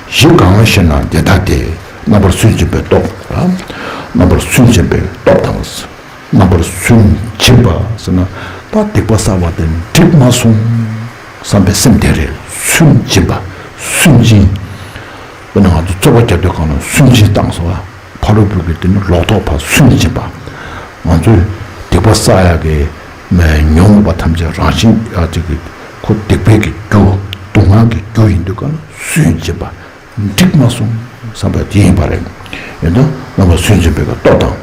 བཞི་གང་ཞེ་ན་འདི་ལྟ་སྟེ། རྣམ་པར་སུན་འབྱིན་པའི་སྟོབས། རྣམ་པར་སུན་འབྱིན་པའི་སྟོབས་དང་། རྣམ་པར་སུན་འབྱིན་པ་ཟེར་ན་ད་སྡིག་པ་བསགས་པ་དེ་འགྲིག་མ་སོང་བསམ་པའི་སེམས་དེ་རེད། སུན་འབྱིན་པ། སུན་འབྱིན། དཔེར་ན་ང་ཚོ་རྩོད་པ་རྒྱག་དུས་གང་ལ་སུན་འབྱིན་བཏང་སོང་བ། ཕ་རོལ་པོ་གི་དེ་ནི་ལོག་རྟོག་ཕར་སུན་འབྱིན་པ། ང་ཚོས་སྡིག་པ་བསགས་ཡག་གི་ མེད། ཉོན་མོངས་པ་ཐམས་ཅད་རང་བཞིན་ཨ་ཅིག་གི་ཁོ་སྡིག་པའི་གི་རྒྱུ། སྡུག་བསྔལ་གྱི་རྒྱུ་ཡིན་དུས་ག་ལ་སུན་འབྱིན་པ་འགྲིག་མ་སོང་བསམ་པ་དེ་ཡིན་པ་རེད། ཡིན་ད་རྣམ་པར་སུན་འབྱིན་པའི་གི་སྟོབས་དང་།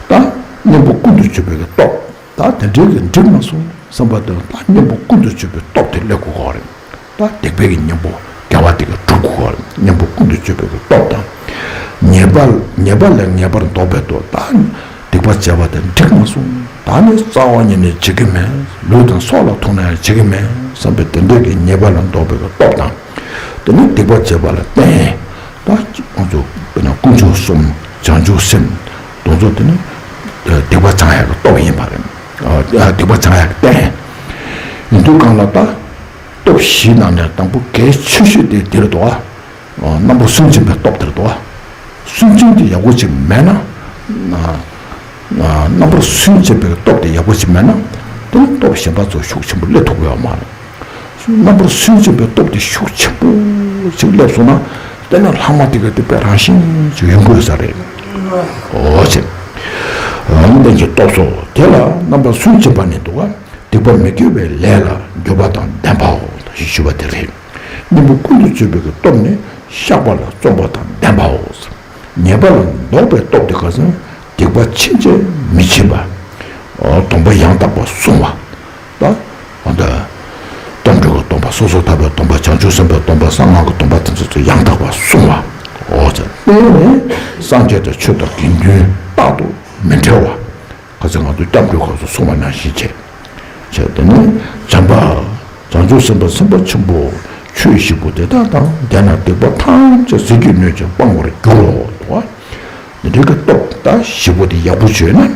ད་གཉེན་པོ་ཀུན་ཏུ་སྤྱོད་པའི་གི་སྟོབས། ད་དེ་འདྲའི་གི་འགྲིག་མ་སོང་བསམ་པ་དང་ད་གཉེན་པོ་ཀུན་ཏུ་སྤྱོད་པའི་སྟོབས་དེ་སླེབས་དགོས་ཀྱི་རེད། ད་སྡིག་པའི་གི་གཉེན་པོ་དགེ་བ་དེ་ག་སྒྲུབ་དགོས་ཀྱི་རེད། གཉེན་པོ་ཀུན་ཏུ་སྤྱོད་པའི་གི་སྟོབས་དང་། ཉེས་པ་ཉེས་པ་ལས་ངེས་པར་ལྡོག་པའི་སྟོབས། ད་སྡིག་པ་བྱས་པ་དེ་འགྲིག་མ་སོང་། ད་ནི་རྩ་བ་ཉིད་ནས་བྱེད་ཀྱི་མེད། ལུས་དང་སྲོག་ལ་ཐུག་ན་ཡང་བྱེད་ཀྱི་མེད་བསམ་པའི་དེ་འདྲའི་གི་ཉེས་པ་ལས་ལྡོག་པའི་གི་སྟོབས་དང་། དེ་ནི་སྡིག་པ་བྱས་པ་ལ་བརྟེན། ད་ང་ཚོ་དཔེར་ན་དཀོན་མཆོག་གསུམ། བྱང་ཆུབ་སེམས། དེ་ཚོ་དེ་ནི་སྡིག་པ་སྦྱང་ཡག་གི་སྟོབས་ཡིན་པ་རེད། ཨ་སྡིག་པ་སྦྱང་ཡག་གི་རྟེན་ཡིན་དུས་གང་ལ་ད་སྟོབས་བཞིའི་ནང་ནས་དང་པོ་གལ་ཆེ་ཤོས་དེ་འདིར་འདུག་ཨ། རྣམ་པར་སུན་འབྱིན་པའི་སྟོབས་དེར་འདུག་ཨ། སུན་འབྱིན་དེ་ཡག་པོ་ཅིག་མེད་ན། རྣམ་པར་སུན་འབྱིན་པའི་སྟོབས་དེ་ཡག་པོ་ཅིག་མེད་ན། དེ་ནི་སྟོབས་གཞན་པ་ཚོ་ཤུགས་ཆེན་པོ་སླེབས་ཐུབ་ཀྱི་ཡོད་མ་རེད། རྣམ་པར་སུན་འབྱིན་པའི་སྟོབས་དེ་ཤུགས་ཆེན་པོ་ཅིག་སླེབས་སོང་ན། དེ་ནི་ལྷག་མ་དེ་ག་དེ་དཔེ་རང་བཞིན་ཅིག་ཡོང་དགོས་ས་རེད། འོ་ཅེ། ལམ་བདེན་གྱི་སྟོབས་སོ། དེ་ལ་རྣམ་པར་སུན་འབྱིན་པ་ནི་འདུག་ག་སྡིག་པ་མི་དགེ་བའི་ལས་ལ་འགྱུར་བ་དང་ལྡན་པའོ་ཞེས་ཞུ་བ་དེ་རེད། གཉེན་པོ་ཀུན་ཏུ་སྤྱོད་པའི་གི་སྟོབས་ནི་བཤགས་པ་ལ་བརྩོན་པ་དང་ལྡན་པའོ། ཉེས་པ་ལ་ལྡོག་པའི་སྟོབས་དེ་ག་ཟེར་ན་སྡིག་པ་ཕྱིན་ཅི་མི་ཕྱིན་པ། སྡོམ་པ་ཡང་དག་པར་བསྲུང་བ། ད་འོ་ད་སྐྱབས་འགྲོའི་སྡོམ་པ། སོ་སོར་ཐར་པའི་སྡོམ་པ། བྱང་ཆུབ་སེམས་དཔའི་སྡོམ་པ། གསང་སྔགས་ཀྱི་སྡོམ་པ་དེ་ཚོ་ཚོ་ཡང་དག་པར་བསྲུང་བ། འོ་ཙམ་དེ་ནས་སངས་རྒྱས་དང་ཆོས་དང་དགེ་འདུན་རྟག་ཏུ་མི་འབྲལ་བ། ག་ཚོད་ང་ཚོ་སྐྱབས་འགྲོའི་སྐབས་སུ་གསུངས་པ་ནང་བཞིན་བྱས། བྱས་དེ་ནས་བྱམས་པ། བྱང་ཆུབ་སེམས་དཔའ་སེམས་དཔའ་ཆེན་པོ། ཆོས་བཞི་པོ་དེ་དག་དང་ལྡན་ན་སྡིག་པ་ཐམས་ཅད་ཟིལ་གྱིས་གནོན་ཅིང་སྤང་བར་འགྱུར་རོ། འདི་འདྲའི་གི་སྟོབས་ད་བཞི་པོ་དེ་ཡག་པོ་བྱས་ན།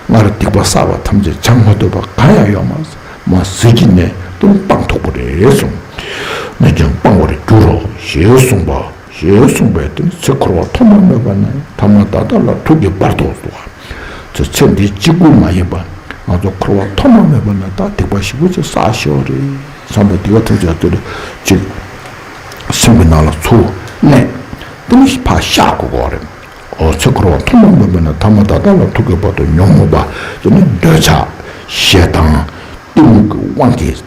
སྔར་སྡིག་པ་བསགས་པ་ཐམས་ཅད་བྱང་མ་ཐུབ་པ་གང་ཡང་ཡོད་མ་རེད། མ་ཟིལ་གྱིས་གནོན་དེ་སྤང་ཐུབ་པ་རེད་གསུངས། གནོན་ཅིང་སྤང་བར་འགྱུར་རོ་ཞེས་གསུངས་པ། ཞེས་གསུངས་པས་དེ་ཚེ་འཁོར་བ་ཐོག་མ་མེད་པ་ནས་ཐ་མ་ད་ལྟ་ལ་ཐུག་གི་བར་དུ་སོ། ཚེ་ཚེ་འདི་གཅིག་པུ་མ་ཡིན་པ། ང་ཚོ་འཁོར་བ་ཐོག་མ་མེད་པ་ནས་ད་སྡིག་པ་ཞེ་པོ་ཅིག་བསགས་ཤོར་རེད་བསམ་པའི་སྡིག་པ་ཐམས་ཅད་དེ་ལ་ཅིག་སེམས་ཀྱི་ནང་ལ་ཚུར་གནས། དེ་ནི་ཕར་བཤགས་དགོས་ཀྱི་རེད། འོ་ཚེ་འཁོར་བ་ཐོག་མ་མེད་པ་ནས་ཐ་མ་ད་ལྟ་ལ་ཐུག་གི་བར་དུ་ཉོན་མོངས་པ། དེ་ནི་འདོད་ཆགས། ཞེ་སྡང་། གཏི་མུག་གི་དབང་གིས།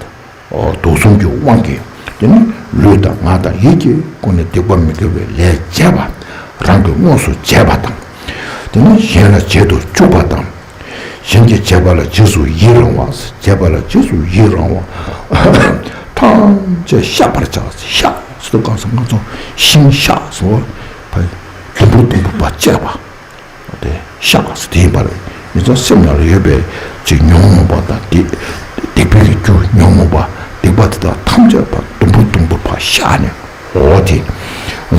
དུག་གསུམ་གྱི་དབང་གིས། དེ་ནི་ལུས་དང་ངག་དང་ཡིད་ཀྱི་སྒོ་ནས་སྡིག་པ་མི་དགེ་བའི་ལས་བྱས་པ། རང་གིས་དངོས་སུ་བྱས་པ་དང་། དེ་ནི་གཞན་ལ་བྱེད་དུ་བཅུག་པ་དང་། གཞན་གྱིས་བྱས་པ་ལ་རྗེས་སུ་ཡི་རང་བ། བྱས་པ་ལ་རྗེས་སུ་ཡི་རང་བ། ཐམས་ཅད་བཤགས་པར་བྱ། བཤགས་ཟེར་དུས་གང་ཟེར་ང་ཚོ་ཤིང་བཤགས་ཟེར་བ། དུམ་བུར་དུམ་བུར་བ་བཅད་པ། དེ་བཤགས་ཟེར་དེ་ཡིན་པ་རེད། ཡིན་ཙང་སེམས་ནང་ལ་ཡོད་པའི་ཅིག་ཉོན་མོངས་པ་དང་དེ། སྡིག་པའི་རྒྱུ་ཉོན་མོངས་པ། སྡིག་པ་དེ་དག་ཐམས་ཅད་ཕར་དུམ་བུར་དུམ་བུར་ཕར་བཤགས་ནས། འོ་དེ།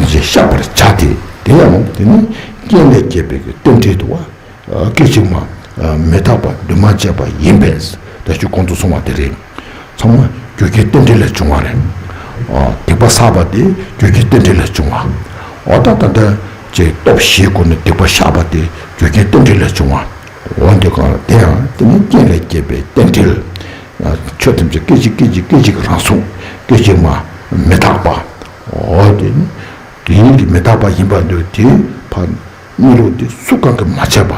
ཅིག་བཤགས་པར་བྱ་སྟེ། དེ་ཡང་དེ་ནི་རྐྱེན་ལས་སྐྱེས་པའི་གི་རྟེན་འབྲེལ་དུ་བ། སྐད་ཅིག་མ། མི་རྟག་པ་འདུས་མ་བྱས་པ་ཡིན་པས། ད་ཅི་གོང་དུ་གསུངས་པ་དེ་རེད། ཚང་མ་རྒྱུ་རྐྱེན་རྟེན་འབྲེལ་ལས་བྱུང་བ་རེད། སྡིག་པ་བསགས་པ་དེ་རྒྱུ་རྐྱེན་རྟེན་འབྲེལ་ལས་བྱུང་བ། འོ་ད་ད་ལྟ་ཅེས་སྟོབས་བཞིའི་སྒོ་ནས་སྡིག་པ་བཤགས་པ་དེ་རྒྱུ་རྐྱེན་རྟེན་འབྲེལ་ལས་བྱུང་བ། འོ་འདི་གང་ལ་དེ་ཡང་དེ་ནི་རྐྱེན་ལས་སྐྱེས་པའི་རྟེན་འབྲེལ། ཆོས་ཐམས་ཅད་སྐད་ཅིག་སྐད་ཅིག་སྐད་ཅིག་རང་གཟུགས། སྐད་ཅིག་མ། མི་རྟག་པ། འོ་དེ་ནི་དེ་ཉིད་ཀྱི་མི་རྟག་པ་ཡིན་པར་འདོད་དེ་ཕར། གཉིད་ལོག་འདི་སུ་གང་གིས་མ་བྱས་པ།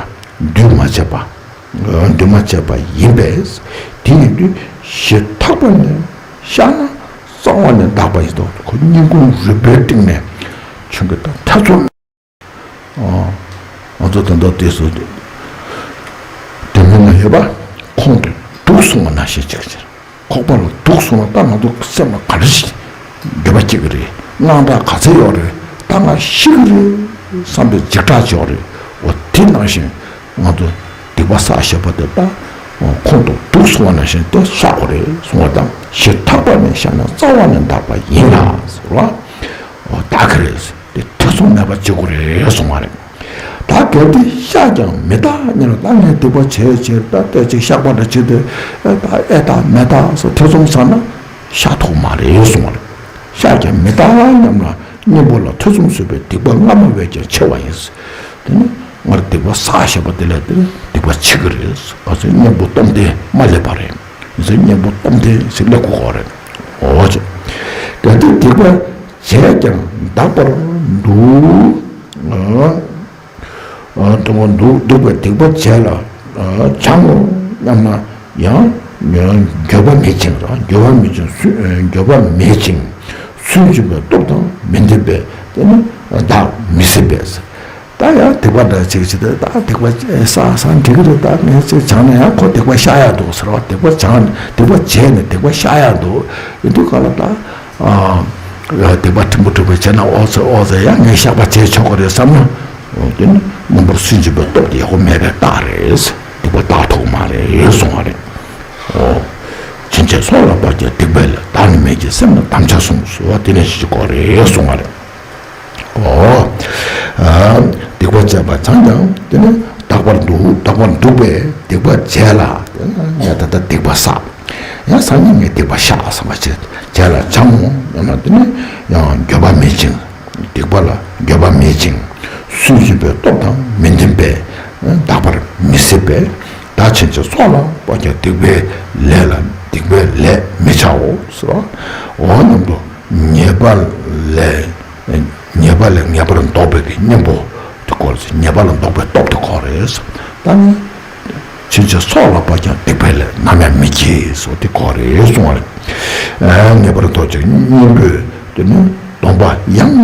འདུས་མ་བྱས་པ། འདུས་མ་བྱས་པ་ཡིན་པས། དེ་ཡིན་དུས་ཞེ་ཐག་པ་ནས་བཤགས་ན་རྩ་བ་ནས་འདག་པ་ཡིན་ཏོ། ཁོ་སྙིང་ཁུང་རུས་པའི་གཏིང་ནས་ཁྱོད་ཀྱི་ད་ཐེ་ཚོམ། ང་ཚོ་ད་ལྟ་དེ་སུ་དེ་མིན་ན་ཡོད་པ། ཁོང་དུ་དུག་སོང་བ་ནང་བཞིན་ཅིག་ཅིག་ཁོག་པ་ལ་དུག་སོང་ན་ད་ང་ཚོ་སེམས་ལ་ག་རེ་ཞིག་འགྱོད་པ་སྐྱེ་གི་རེད། དངངས་སྐྲག་ག་ཚད་ཡོད་རེད། ད་ང་ཤི་གི་རེད་བསམ་པའི་འཇིགས་སྐྲག་ཅིག་ཡོད་རེད། འོ་དེ་ནང་བཞིན་ང་ཚོ་སྡིག་པ་བསགས་བཞག་པ་དེ་ད་ཁོང་དུ་དུག་སོང་བ་ནང་བཞིན་དེ་བསགས་དགོས་རེད་གསུང་བ་དང་། ཞེ་ཐག་པ་ནས་བཤགས་ན་རྩ་བ་ནས་འདག་པ་ཡིན་ལ་ཟེར་བ། འོ་འདག་གི་རེད། དེ་ཐེ་ཚོམ་མེད་པ་བྱེད་དགོས་རེད་གསུང་བ་རེད། ད་གལ་ཏེ་བཤགས་ཀྱང་མི་འདག་ཉིད་ལ། ད་ངས་སྡིག་པ་བྱས་བྱས་ད་ལྟ་ཅིག་བཤགས་པ་འདྲ་བྱེད་དུས་ཨེ་ད་ཨེ་ད་མེ་ད་སོགས་ཐེ་ཚོམ་ཟ་ན་བཤགས་ཐུབ་མ་རེད་གསུང་བ་རེད། བཤགས་ཀྱང་མི་འདག་སྙམ་ན་གཉེན་པོ་ལ་ཐེ་ཚོམ་ཟོས་པའི་སྡིག་པ་སྔ་མ་བས་ཀྱང་ཆེ་བ་ཡིན། དེ་ནི་སྔར་སྡིག་པ་བསགས་བཞག་པ་དེ་ལས་དེ་སྡིག་པ་ཆེ་གི་རེད། ག་ཚོད་གཉེན་པོ་སྟོབས་ལྡན་མ་སླེབས་པ་རེད། ཡིན་ཚེ་གཉེན་པོ་སྟོབས་ལྡན་ཞིག་སླེབས་དགོས་ཀྱི་རེད། འོ་ཅེ། གལ་ཏེ་སྡིག་པ་བྱས་ཀྱང་འདག་པར་འདུག་ཨ། ཨ། དུ་མ་འདུག་འདུག་པའི་སྡིག་པ་བྱས་ལ། ཨ། བྱང་ངོ་སྙམ་ན་ ཡང་འགྱོད་པ་མེད་ཅིང་ར། འགྱོད་པ་མེད་ཅིང་སུན། འགྱོད་པ་མེད་ཅིང་སུན་འབྱིན་པའི་སྟོབས་དང་མི་ལྡན་པས་དེ་ནི་བདག་མི་སྲིད་པས། ད་ཡང་སྡིག་པ་འདྲ་ཅིག་བྱེད་དུས་ད་སྡིག་པ་བསགས་བསགས་འགྲིག་གི་རེད། ད་ངས་ཅིག་སྦྱངས་ན་ཡང་ཁོ་སྡིག་པ་བཤགས་ཡག་འདུག་ཟེར་བ། སྡིག་པ་སྦྱངས་སྡིག་པ་བྱས་ནས་སྡིག་པ་བཤགས་ཡག་འདུག་ཡིན་དུས་ག་ལ་ད། ཨ། སྡིག་པ་ཕྲན་བུ་ཕྲན་བུ་བྱས་ན་ཨོ་ཙི་ཨོ་ཙི་ཡང་ངས་བཤགས་པ་བྱས་ཆོག་གི་རེད་བསམ་ན། དེ་ནི་རྣམ་པར་སུན་འབྱིན་པའི་སྟོབས་དེ་ཡག་པོ་མེད་པའི་རྟགས་རེད། སྡིག་པ་དག་ཐུབ་མ་རེད་གསུང་བ་རེད། ཨོ། ཕྱིན་ཆད་སྲོག་ལ་བབ་ཀྱང་སྡིག་པའི་ལས། བདག་ནི་མེད་ཅིང་སེམས་ལ་དམ་བཅའ་བཟུང་། ཟེར་བ་དེ་ནས་ཤེས་དགོས་རེད་གསུང་བ་རེད། ཨོ། ཨ། སྡིག་པ་བྱས་པ་སྦྱངས་ཀྱང་དེ་ནི་རྟག་པར་འདུག་རྟག་པར་འདུག་པས་སྡིག་པ་བྱས་ལ། ཡང་ད་ལྟ་སྡིག་པ་བསགས། ཡང་སང་ཉིན་ངས་སྡིག་པ་བཤགས་བསམ་པ་བྱས་བྱས་ལ་སྦྱངས་འོང་། ཡང་ན་དེ་ནི་ཡང་འགྱོད་པ་མེད་ཅིང་། སྡིག་པ་ལ་འགྱོད་པ་མེད་ཅིང་། སུན་འབྱིན་པའི་སྟོབས་དང་མི་ལྡན་པས། རྟག་པར་མི་སྲིད་པས། བདག་ཕྱིན་ཆད་སྲོག་ལ་བབ་ཀྱང་སྡིག་པའི་ལས་ལ་སྡིག་པའི་ལས་མི་བྱའོ་ཟེར་བ། འོ་སྙམ་དུ་ཉེས་པ་ལས། ཉེས་པ་ལས་ངེས་པར་ལྡོག་པའི་གི་གཉེན་པོ་དེ་གོ་རེད། ཉེས་པ་ལས་ལྡོག་པའི་སྟོབས་དེ་གོ་རེད། ད་ནི་ཕྱིན་ཆད་སྲོག་ལ་བབ་ཀྱང་སྡིག་པའི་ལས་ནམ་ཡང་མི་བགྱིད་ཟེར་དེ་གོ་རེད་གསུང་བ་རེད། ངེས་པར་ལྡོག་ཅིང་གཉེན་པོས་དེ་ནི་སྡོམ་པ་ཡང་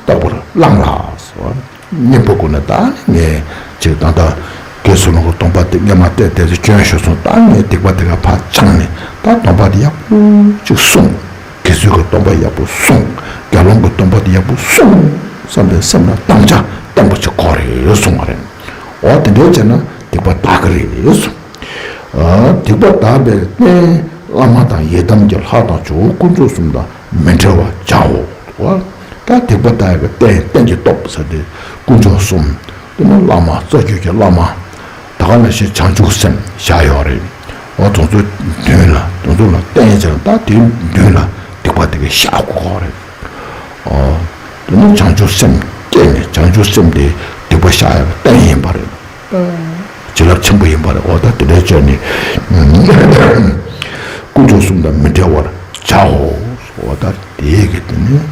དག་པར་བླངས་ལ་ཟེར་བ། གཉེན་པོ་ཀུན་ནས་ད་ནི་ངས་ཅིག་ད་ལྟ་དགེ་ཚུལ་སློང་གི་སྡོམ་པ་དེ་སྔོན་མ་བལྟས་བལྟས་ཚེ་སྐྱོན་ཤོར་སོང་། ད་ངས་སྡིག་པ་དེ་ག་ཕར་སྦྱངས་ནས་ད་སྡོམ་པ་དེ་ཡག་པོ་ཅིག་སྲུང་། དགེ་ཚུལ་གྱི་སྡོམ་པ་ཡག་པོ་སྲུང་། དགེ་སློང་གི་སྡོམ་པ་དེ་ཡག་པོ་སྲུང་བསམ་པའི་སེམས་ལ་དམ་བཅའ་བརྟན་པོ་ཅིག་དགོས་རེད་གསུང་བ་རེད། འོ་དེ་འདྲ་བྱས་ན་སྡིག་པ་དག་གི་རེད་གསུང་། སྡིག་པ་དག་པའི་རྟེན་བླ་མ་དང་ཡི་དམ་གྱི་ལྷ་དང་ཇོ་བོ་དཀོན་མཆོག་གསུམ་དང་མི་འབྲལ་བར་བྱའོ། ད་སྡིག་པ་དག་པའི་རྟེན་རྟེན་གྱི་སྟོབས་ཟེར་ཏེ་དཀོན་མཆོག་གསུམ། དེ་ནི་བླ་མ་རྩ་བརྒྱུད་ཀྱི་བླ་མ། ད་ག་ནང་བཞིན་བྱང་ཆུབ་སེམས་བཞག་ཡོད་རེད། འོ་དེ་ཚོ་མདུན་ལ་དེ་ཚོ་ལ་བརྟེན་བྱས་ད་དེའི་མདུན་ལ་སྡིག་པ་དེ་ག་བཤགས་དགོས་རེད། འོ། དེ་ནི་བྱང་ཆུབ་སེམས་བསྐྱེད་ནས་བྱང་ཆུབ་སེམས་དེ་སྡིག་པ་བཤགས་ཡག་གི་རྟེན་ཡིན་པ་རེད། བྱིན་རླབས་ཆེན་པོ་ཡིན་པ་རེད། འོ་ད་དེ་འདྲའི་ཆ་ནས་དཀོན་མཆོག་གསུམ་དང་མི་འབྲལ་བར་བྱའོ། འོ་ད་དེའི་གི་དེ་ནི་